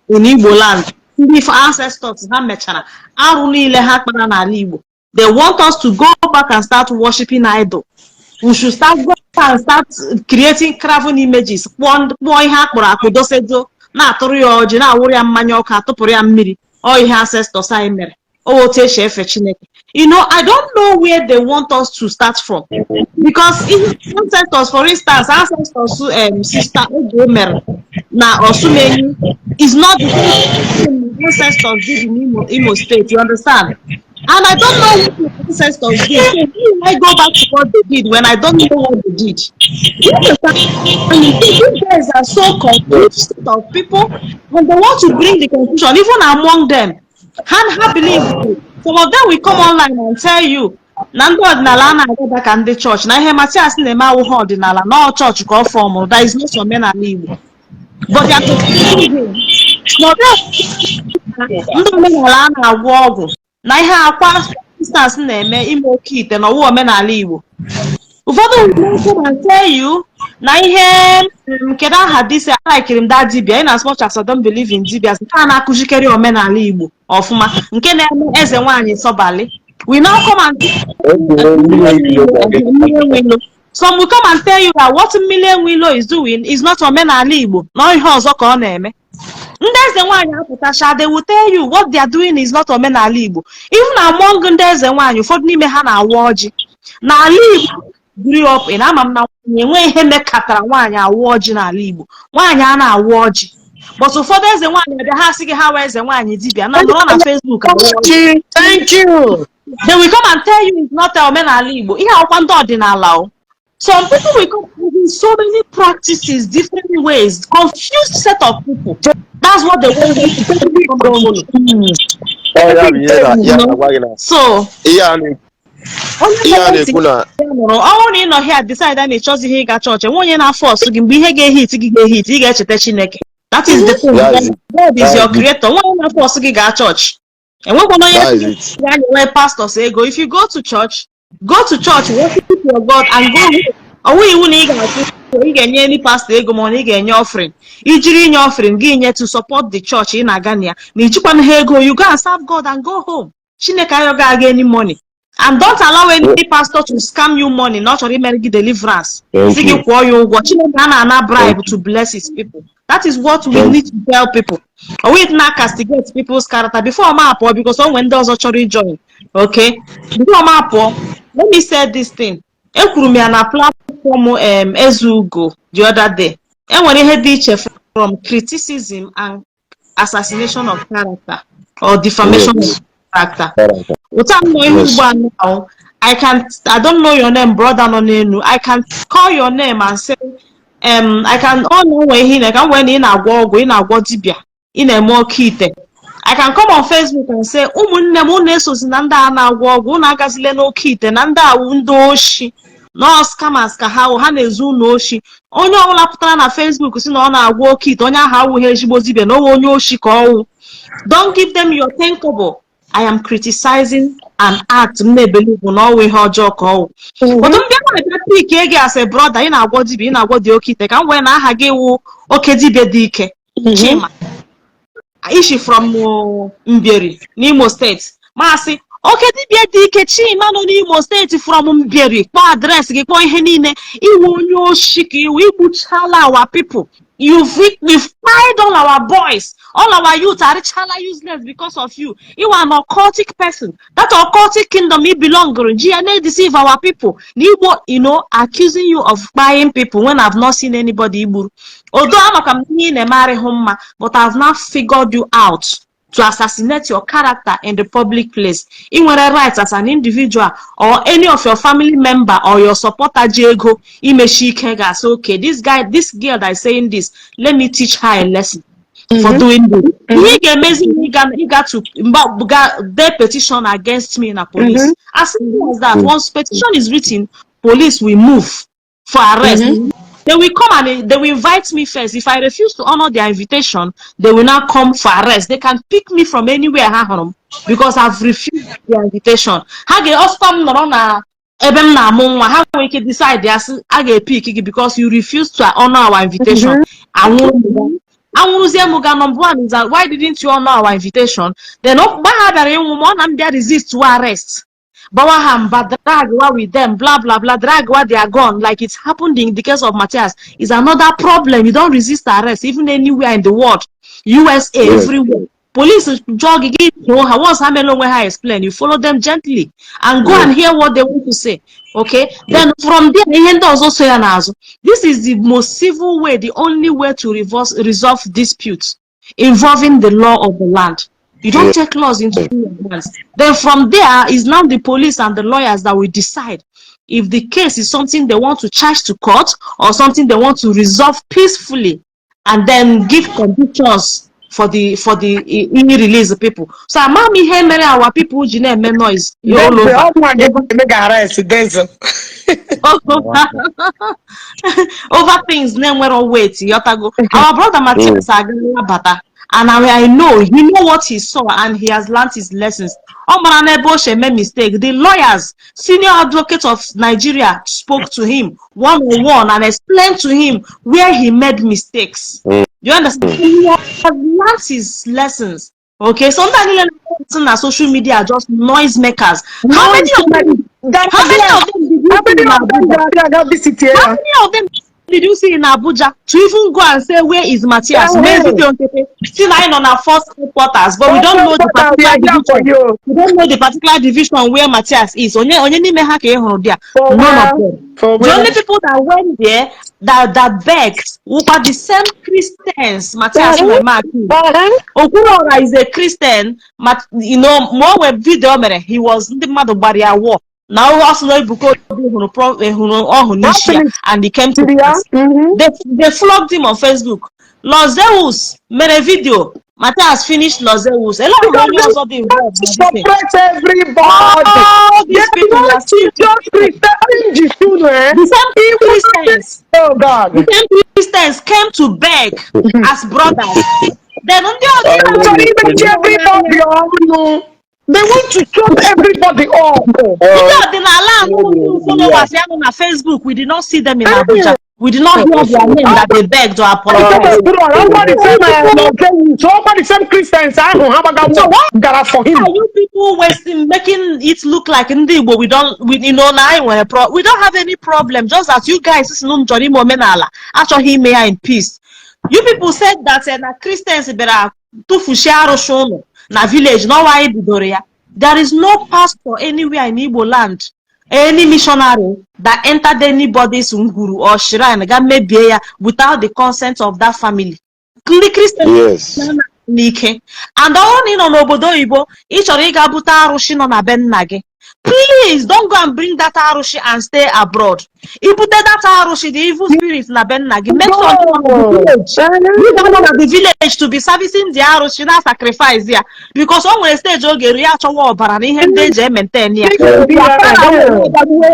in Igbo land. Ndị ancestors ha mechara arụ niile ha kpara n'ala Igbo, they want us to go back and start worshiping idol. We should start go and start creating carven images, kpụọ ihe akpụrụ akpụ, dosedo, na-atụrụ ya ọjị, na-awụrụ ya mmanya ọkụ, atụpụrụ ya mmiri. Ọ ihe ancestors anyị mere, ọ otu esi efe Chineke. I don't know where they want us to start from, because ihe ancestors, for instance, ancestors Sister Oge mere na Osumenyi is not the same thing ancestors did in Imo State. You understand? And I don't know what my ancestors did, so why will I go back to what they did when I don't know what they did? You understand? And you see, these guys are so confused set of people, and they want to bring the confusion even among them. Ha believe, some of them will come online and tell you na ndị ọdịnala a na-agada ka ndị chọọchị, na ihe Matias na-eme awụghị ọdịnala, na ọ chọọchị ka ọ formụrụ, that is not omenala Igbo. But they are confusing him. Na ọ ndị omenala a na-agwọ ọgwụ, na ihe akwa instance na-eme ime oke ite na ọwụ omenala Igbo. Ụfọdụ will come and tell you na ihe kedu aha disi alikiri m that dibia, in as much as I don't believe in dibias, nke a na-akụzikere omenala Igbo ọfụma, nke na-eme eze nwaanyị sọbali, we now come and Mmiri. Some will come and tell you that what Mmiri Enwilo is doing is not omenala Igbo, na ihe ọzọ ka ọ na-eme. Ndị eze nwaanyị apụtacha, they will tell you what they are doing is not omenala Igbo. Even among ndị eze nwaanyị, ụfọdụ n'ime ha na-awa ọjị. N'ala Igbo grew up in, ama m na nwaanyị enwe ihe mekatara nwaanyị awa ọjị. N'ala Igbo, nwaanyị a na-awa ọjị, but ụfọdụ eze nwaanyị abịa, ha sị gị ha wee eze nwaanyị dibịa na nọrọ na Facebook awa ọjị. Thank you. They will come and tell you it's not omenala Igbo. Ihe akwụkwọ ndị ọdịnala o. Some people will come with so many practices, different ways, confused set of people. That's what they want you to come and follow. Ọ ya bụ ihe na ya na-agwa gị na So, ihe a na onye ihe a mere ntị na-ekwu na ya nụrụ. Ọ bụrụ na ị nọ here decide na ị chọzighị ịga chọọchị, enwe onye na-aforce gị. Mgbe ihe ga-ehit gị ga-ehit, ị ga-echeta Chineke. That is the thing. That is it. God is That your is it. creator. Nwe onye na-aforce gị gaa chọọchị. Enwekwana onye That is it. ga-enwe pastors ego. If you go to church, go to church, worship your God and go home. Ọ wụghị iwu na ị ga-akwụ, ị ga-enye any pastor ego, ma ọ na ị ga-enye offering. Ijiri inye offering gị nye to support the church ị na-aga na ya, ma ijikwana ha ego, you go and serve God and go home. Chineke ayọghị aga any money. And don't allow any pastor to scam you money na ọ chọrọ imere gị deliverance. Thank Si gị you. kwụọ ya ụgwọ. Chineke a na-ana bribe Thank to bless his people. That is what we Thank need to tell people. Ọ wụghị na castigate people's character. Before ma apụọ, because o nwee ndị ọzọ chọrọ ijoin. Okay, before ma apụọ, let me say this thing. Ekwuru m ya na platform na-akpọ m Ezeugo the other day. Enwere ihe dị iche from criticism and assassination of character or defamation of character. Otu a m nọ ihe ugbu a now, I can, I don't know your name, brother nọ n'elu. I can call your name and say, I can, ọ na onwe ihe ị na ka m wee na ị na-agwọ ọgwụ, ị na-agwọ dibịa, ị na-eme oke ite. I can come on Facebook and say, "Ụmụnne m, unu esozi na ndị a na-agwọ ọgwụ, unu agazile n'oke ite, na ndị awụ ndị oshi, nọọ scammers ka ha wụ, ha na-ezu unu oshi." Onye ọbụla pụtara na Facebook si na ọ na-agwọ oke ite, onye ahụ awụghị ezigbo dibịa, na onwe onye oshi ka ọwụ. Don't give them your 10 kobo. I am criticizing an act m na-ebelieve na ọwụ ihe ọjọọ ka ọwụ. But mbịa na-abịa pick gị as a brother, ị na-agwọ dibịa, ị na-agwọ dị oke ite, ka m wee na aha gị wụ oke dibịa dị ike Chima ishi from Mbieri n'Imo Steeti, masị oke dibịa dị ike Chima nọ n'Imo Steeti from Mbieri, kpọọ address gị, kpọọ ihe niile, iwe onye oshi ka iwe, igbuchala our people. You've fired all our boys, all our youth arịchala useless because of you. You are an occultic person. That occultic kingdom you belong ji ya na-deceive our people na Igbo, accusing you of buying people when I've not seen anybody igburu. Although amaka m ihe ị na-eme arịhụ mma, but I've now figured you out to assassinate your character in the public place. Ị nwere right as an individual or any of your family member or your supporter ji ego imechi ike ga-asị, "Okay, this guy, this girl that is saying this, let me teach her a lesson for doing this." Ihe ị ga-emezi, ịga to mba ga dee petition against me na police. As simple as that. Once petition is written, police will move for arrest. They will come and they will invite me first. If I refuse to honor their invitation, they will now come for arrest. They can pick me from anywhere ha hụrụ m because I've refused their invitation. Ha ga-ọsọ m nọrọ na ebe m na-amụ nwa, ha nwere ike decide ya sị a ga-epick gị because you refuse to honor our invitation. Anwụrụ m ga, anwụrụzie m ga. Number one is that why didn't you honor our invitation? Then mgbe ha bịara ịnwụ m, ọ na m bịa resist to arrest, bawa ha mba, drag wa with them, blah blah blah, drag wa their gun, like it happened in the case of Matthias, is another problem. You don't resist arrest, even anywhere in the world, USA, everywhere. Police jụọ gị, gị jụọ ha. Once ha mere onwe ha explain, you follow them gently and go and hear what they want to say, okay? Then from there, ihe ndị ọzọ so ya n'azụ. This is the most civil way, the only way to resolve disputes involving the law of the land. You don't take laws into your hands. Then from there is now the police and the lawyers that will decide if the case is something they want to charge to court or something they want to resolve peacefully and then give conditions for the release the people. So ama m ihe mere our people ji na-eme noise all over. Ọ nwa gị eme ga arrest Denzel. Over things na-enwero weight, yotago. Our brother Matthias agala bata, and I know he know what he saw and he has learnt his lessons. Ọ mara n'ebe o si eme mistake. The lawyers, senior advocate of Nigeria, spoke to him one on one and explained to him where he made mistakes. You understand? He has learnt his lessons. Okay, so ndị niile na na social media are just noise makers. How many of them? How many of them did you How see many in of them Abuja? ga-aga visit ya? How many of them did you see in Abuja to even go and say, "Where is Matthias?" Mee video nkete si na anyị nọ na first headquarters, but we don't know the particular division. We don't know the particular division where Matthias is. Onye onye n'ime ha ka ị hụrụ there? For None where? of them. For The where? only people that went there that begged were the same Christians Matthias na-eme accuse. Okwuluora is a Christian, but ma o nwee video mere, he was ndị mmadụ gbara ya war na ọ sị na Ebuka Obi hụrụ hụrụ ọhụ n'isi ya and he came to Ya? pass. They flogged him on Facebook. Lord Zeus mere video. Matthias finished Lord Zeus. Ele ọhụrụ onye ọzọ dị involved na this thing. Suppress everybody. All these They people are want to still just Christian Jisunu, eh? The same Christians. Oh God. The same Christians came to beg as brothers. Then ndị ọzọ Chọrọ imechi everybody ọnụ. They want to shut everybody up. Ndị ọdịnala ahụ followers ya nọ na Facebook, we did not see them in Abuja. We did not hear their name that they begged or apologized. Ọkwa the same so ọkwa the same Christians ahụ ha gbaga So why gara for him. are you people wasting, making it look like ndị Igbo, we don't we you know na anyị nwere pro we don't have any problem, just that you guys si na unu chọrọ ime omenala, achọghị ime ya in peace. You people said that na Christians bịara tụfuchie arụsị ụnụ na village n'ọnwa anyị bidoro ya. There is no pastor anywhere in Igbo land Any missionary that entered anybody's ngwuru or shrine ga mebie ya without the consent of that family, ndị Christian n'ike. And ọ bụrụ na ị nọ n'obodo oyibo, ị chọrọ ịga bute arụsị nọ na be nna gị, please don't go and bring that arụsị and stay abroad. Ibute that arụsị, the evil spirit na be nna gị, make sure you nọ na the village, you ga-anọ na the village to be servicing the arụsị na sacrifice ya, because o nwere stage oge eru ya achọwa ọbara na ihe ndị eji e-maintain ya.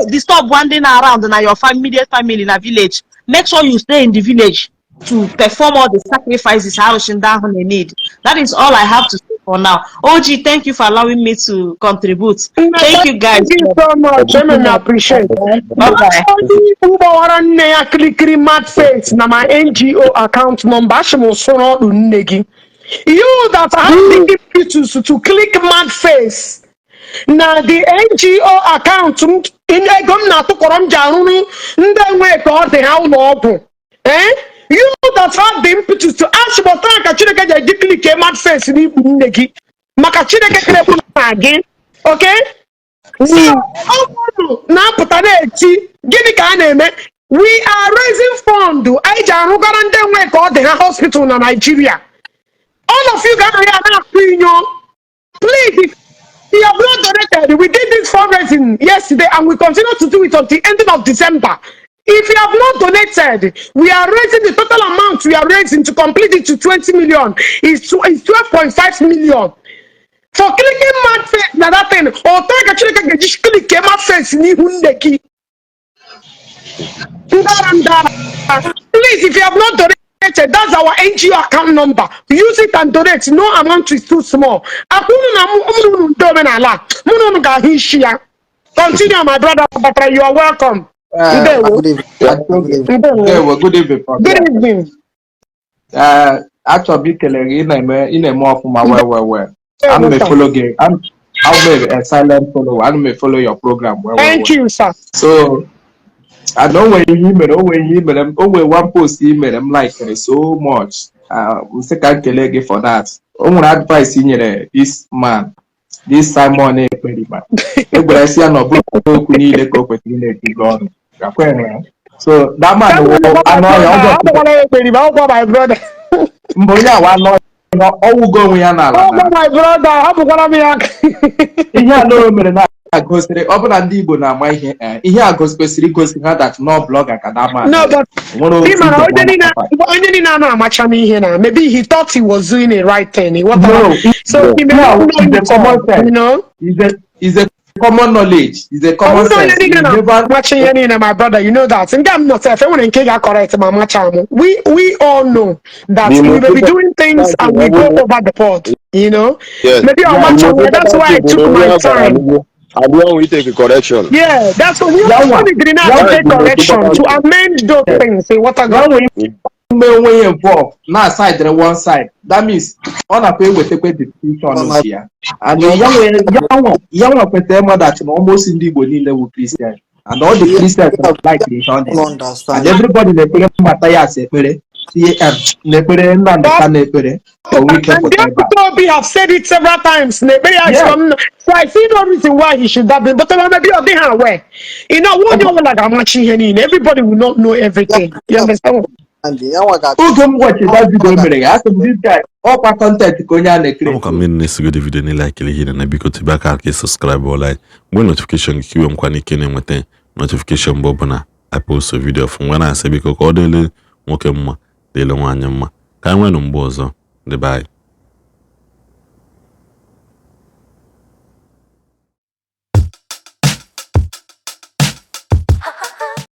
Disturb one ndị na around na your family, family na village. Make sure you stay in the village to perform all the sacrifices arụsị ndị ahụ na-need. That is all I have to say for now. OG, thank you for allowing me to contribute. Thank you, guys. Thank you so much. Eme m appreciate. Bye bye. Onye ikwu gbawara nne ya kirikiri mad face na my NGO account number, achị m ụsụrụ ọdụ nne gị. You that have the impetus to click mad face na the NGO account m, ego m na-atụkọrọ m ji arụrụ ndị enwe ka ọ dị ha ụlọ ọgwụ. Eh? You that have the impetus to ask, but ka Chineke ji eji click mad face n'ikpu nne gị maka Chineke kere na gị. Okay? So, ọ bụrụ na-apụta na-eti, gịnị ka a na-eme? We are raising fund anyị ji arụgara ndị nwe ka ọ dị ha hospital na Nigeria. All of you ga-anọ ya na-akụ inyo. Please, if you have not donated, we did this fundraising yesterday and we continue to do it until ending of December. If you have not donated, we are raising, the total amount we are raising to complete it to 20 million is 12.5 million. For clicking mad face na that thing, ọtọ ka Chineke ga-eji click mad face n'ihu nne gị. Ndara ndara. Please, if you have not donated, that's our NGO account number. Use it and donate. No amount is too small. Akwụnụ na mụ unu ndị omenala, mụ na unu ga-ahụ isi ya. Continue, my brother Batra, you are welcome. Ndewo. Good evening. Good evening. Ndewo. Ndewo, good evening from Good here. evening. Achọrọ m ikele gị, ị na-eme ọfụma well well well. Ana m Ndewo, sir. e-follow gị. I'm a silent follower. Ana m e-follow your program well well Thank well. you, sir. So, and o nwere ihe i mere, o nwere ihe i mere, o nwere one post i mere m like so much. M sị ka m kelee gị for that. O nwere advice i nyere this man, this Simon Ekperima. E gwara sị ya na ọ bụrụ okwu niile ka o kwesịrị ị na-ebugo ọnụ. Gakwa enwe ya. So that man wụ anụ ọhịa ọ bụ Agbawara ya ekperima, ọkwa my brother. Mgbe onye awa anụ ọhịa ọwụgo onwe ya n'ala Ọkwa na my brother, hapụkwara m ya aka. Ihe a na o mere na-agosiri ọ bụ na ndị Igbo na-ama ihe, ihe a kwesịrị igosi ha that no blogger ka that man No, but nwere ị otu mara Igbo onye niile na-akpa. Onye niile a na-amacha n'ihe na maybe he thought he was doing the right thing. He No, so he may no, not know it's a it common all, sense. you know? It's a common knowledge. It's a Ọ common bụrụ na onye sense. niile You never na-amacha ihe niile, my brother, you know that. Nke m nọ sef, enwere nke ga-correct ma amacha m. We all know that The we may be most doing things and we go over the board, you know? Yes. Maybe The ọmacha most m, that's why I important took thing bụ na my onye a gwara time. anụgo abụọ nwe take correction. Yeah, that's what we Ya nwa only did not ya to That is take the most correction, to important thing. amend those things. Say what I ya got. nwere ime onwe ya involve na side one side, that means ọ nakwa ewetakwa decision nke ya, and ya nwe kwesịrị ịma that na almost ndị Igbo niile wụ Christian, and all the Christians like ihe ọ na-eme, and Understand. everybody na-ekpere Mathias ekpere, CM na-ekpere Nnamdi Kanu ekpere ka o nwee ike And pụta ebe a. Deputy Obi have said it several times. Maybe I from so I see no reason why he should have been. But maybe ọ dịghị aware. One year like amachi ihe niile. Everybody will not know everything. You understand? And ya nwa ga Oge m watch that video mere ya, asị m, this guy, ọkwa content ka onye a na-ekiri. Ọ ka mmiri na-esigodo video niile akele ihe na biko tibe aka ka ị subscribe ọla anyị mgbe notification gị ka iwe nkwa n'ike na-enweta notification mgbe ọbụla I post video fụ nwa na-asị biko ka ọ dịle nwoke mma, dịle nwaanyị mma, ka anyị nwee mgbe ọzọ. Ndị be anyị.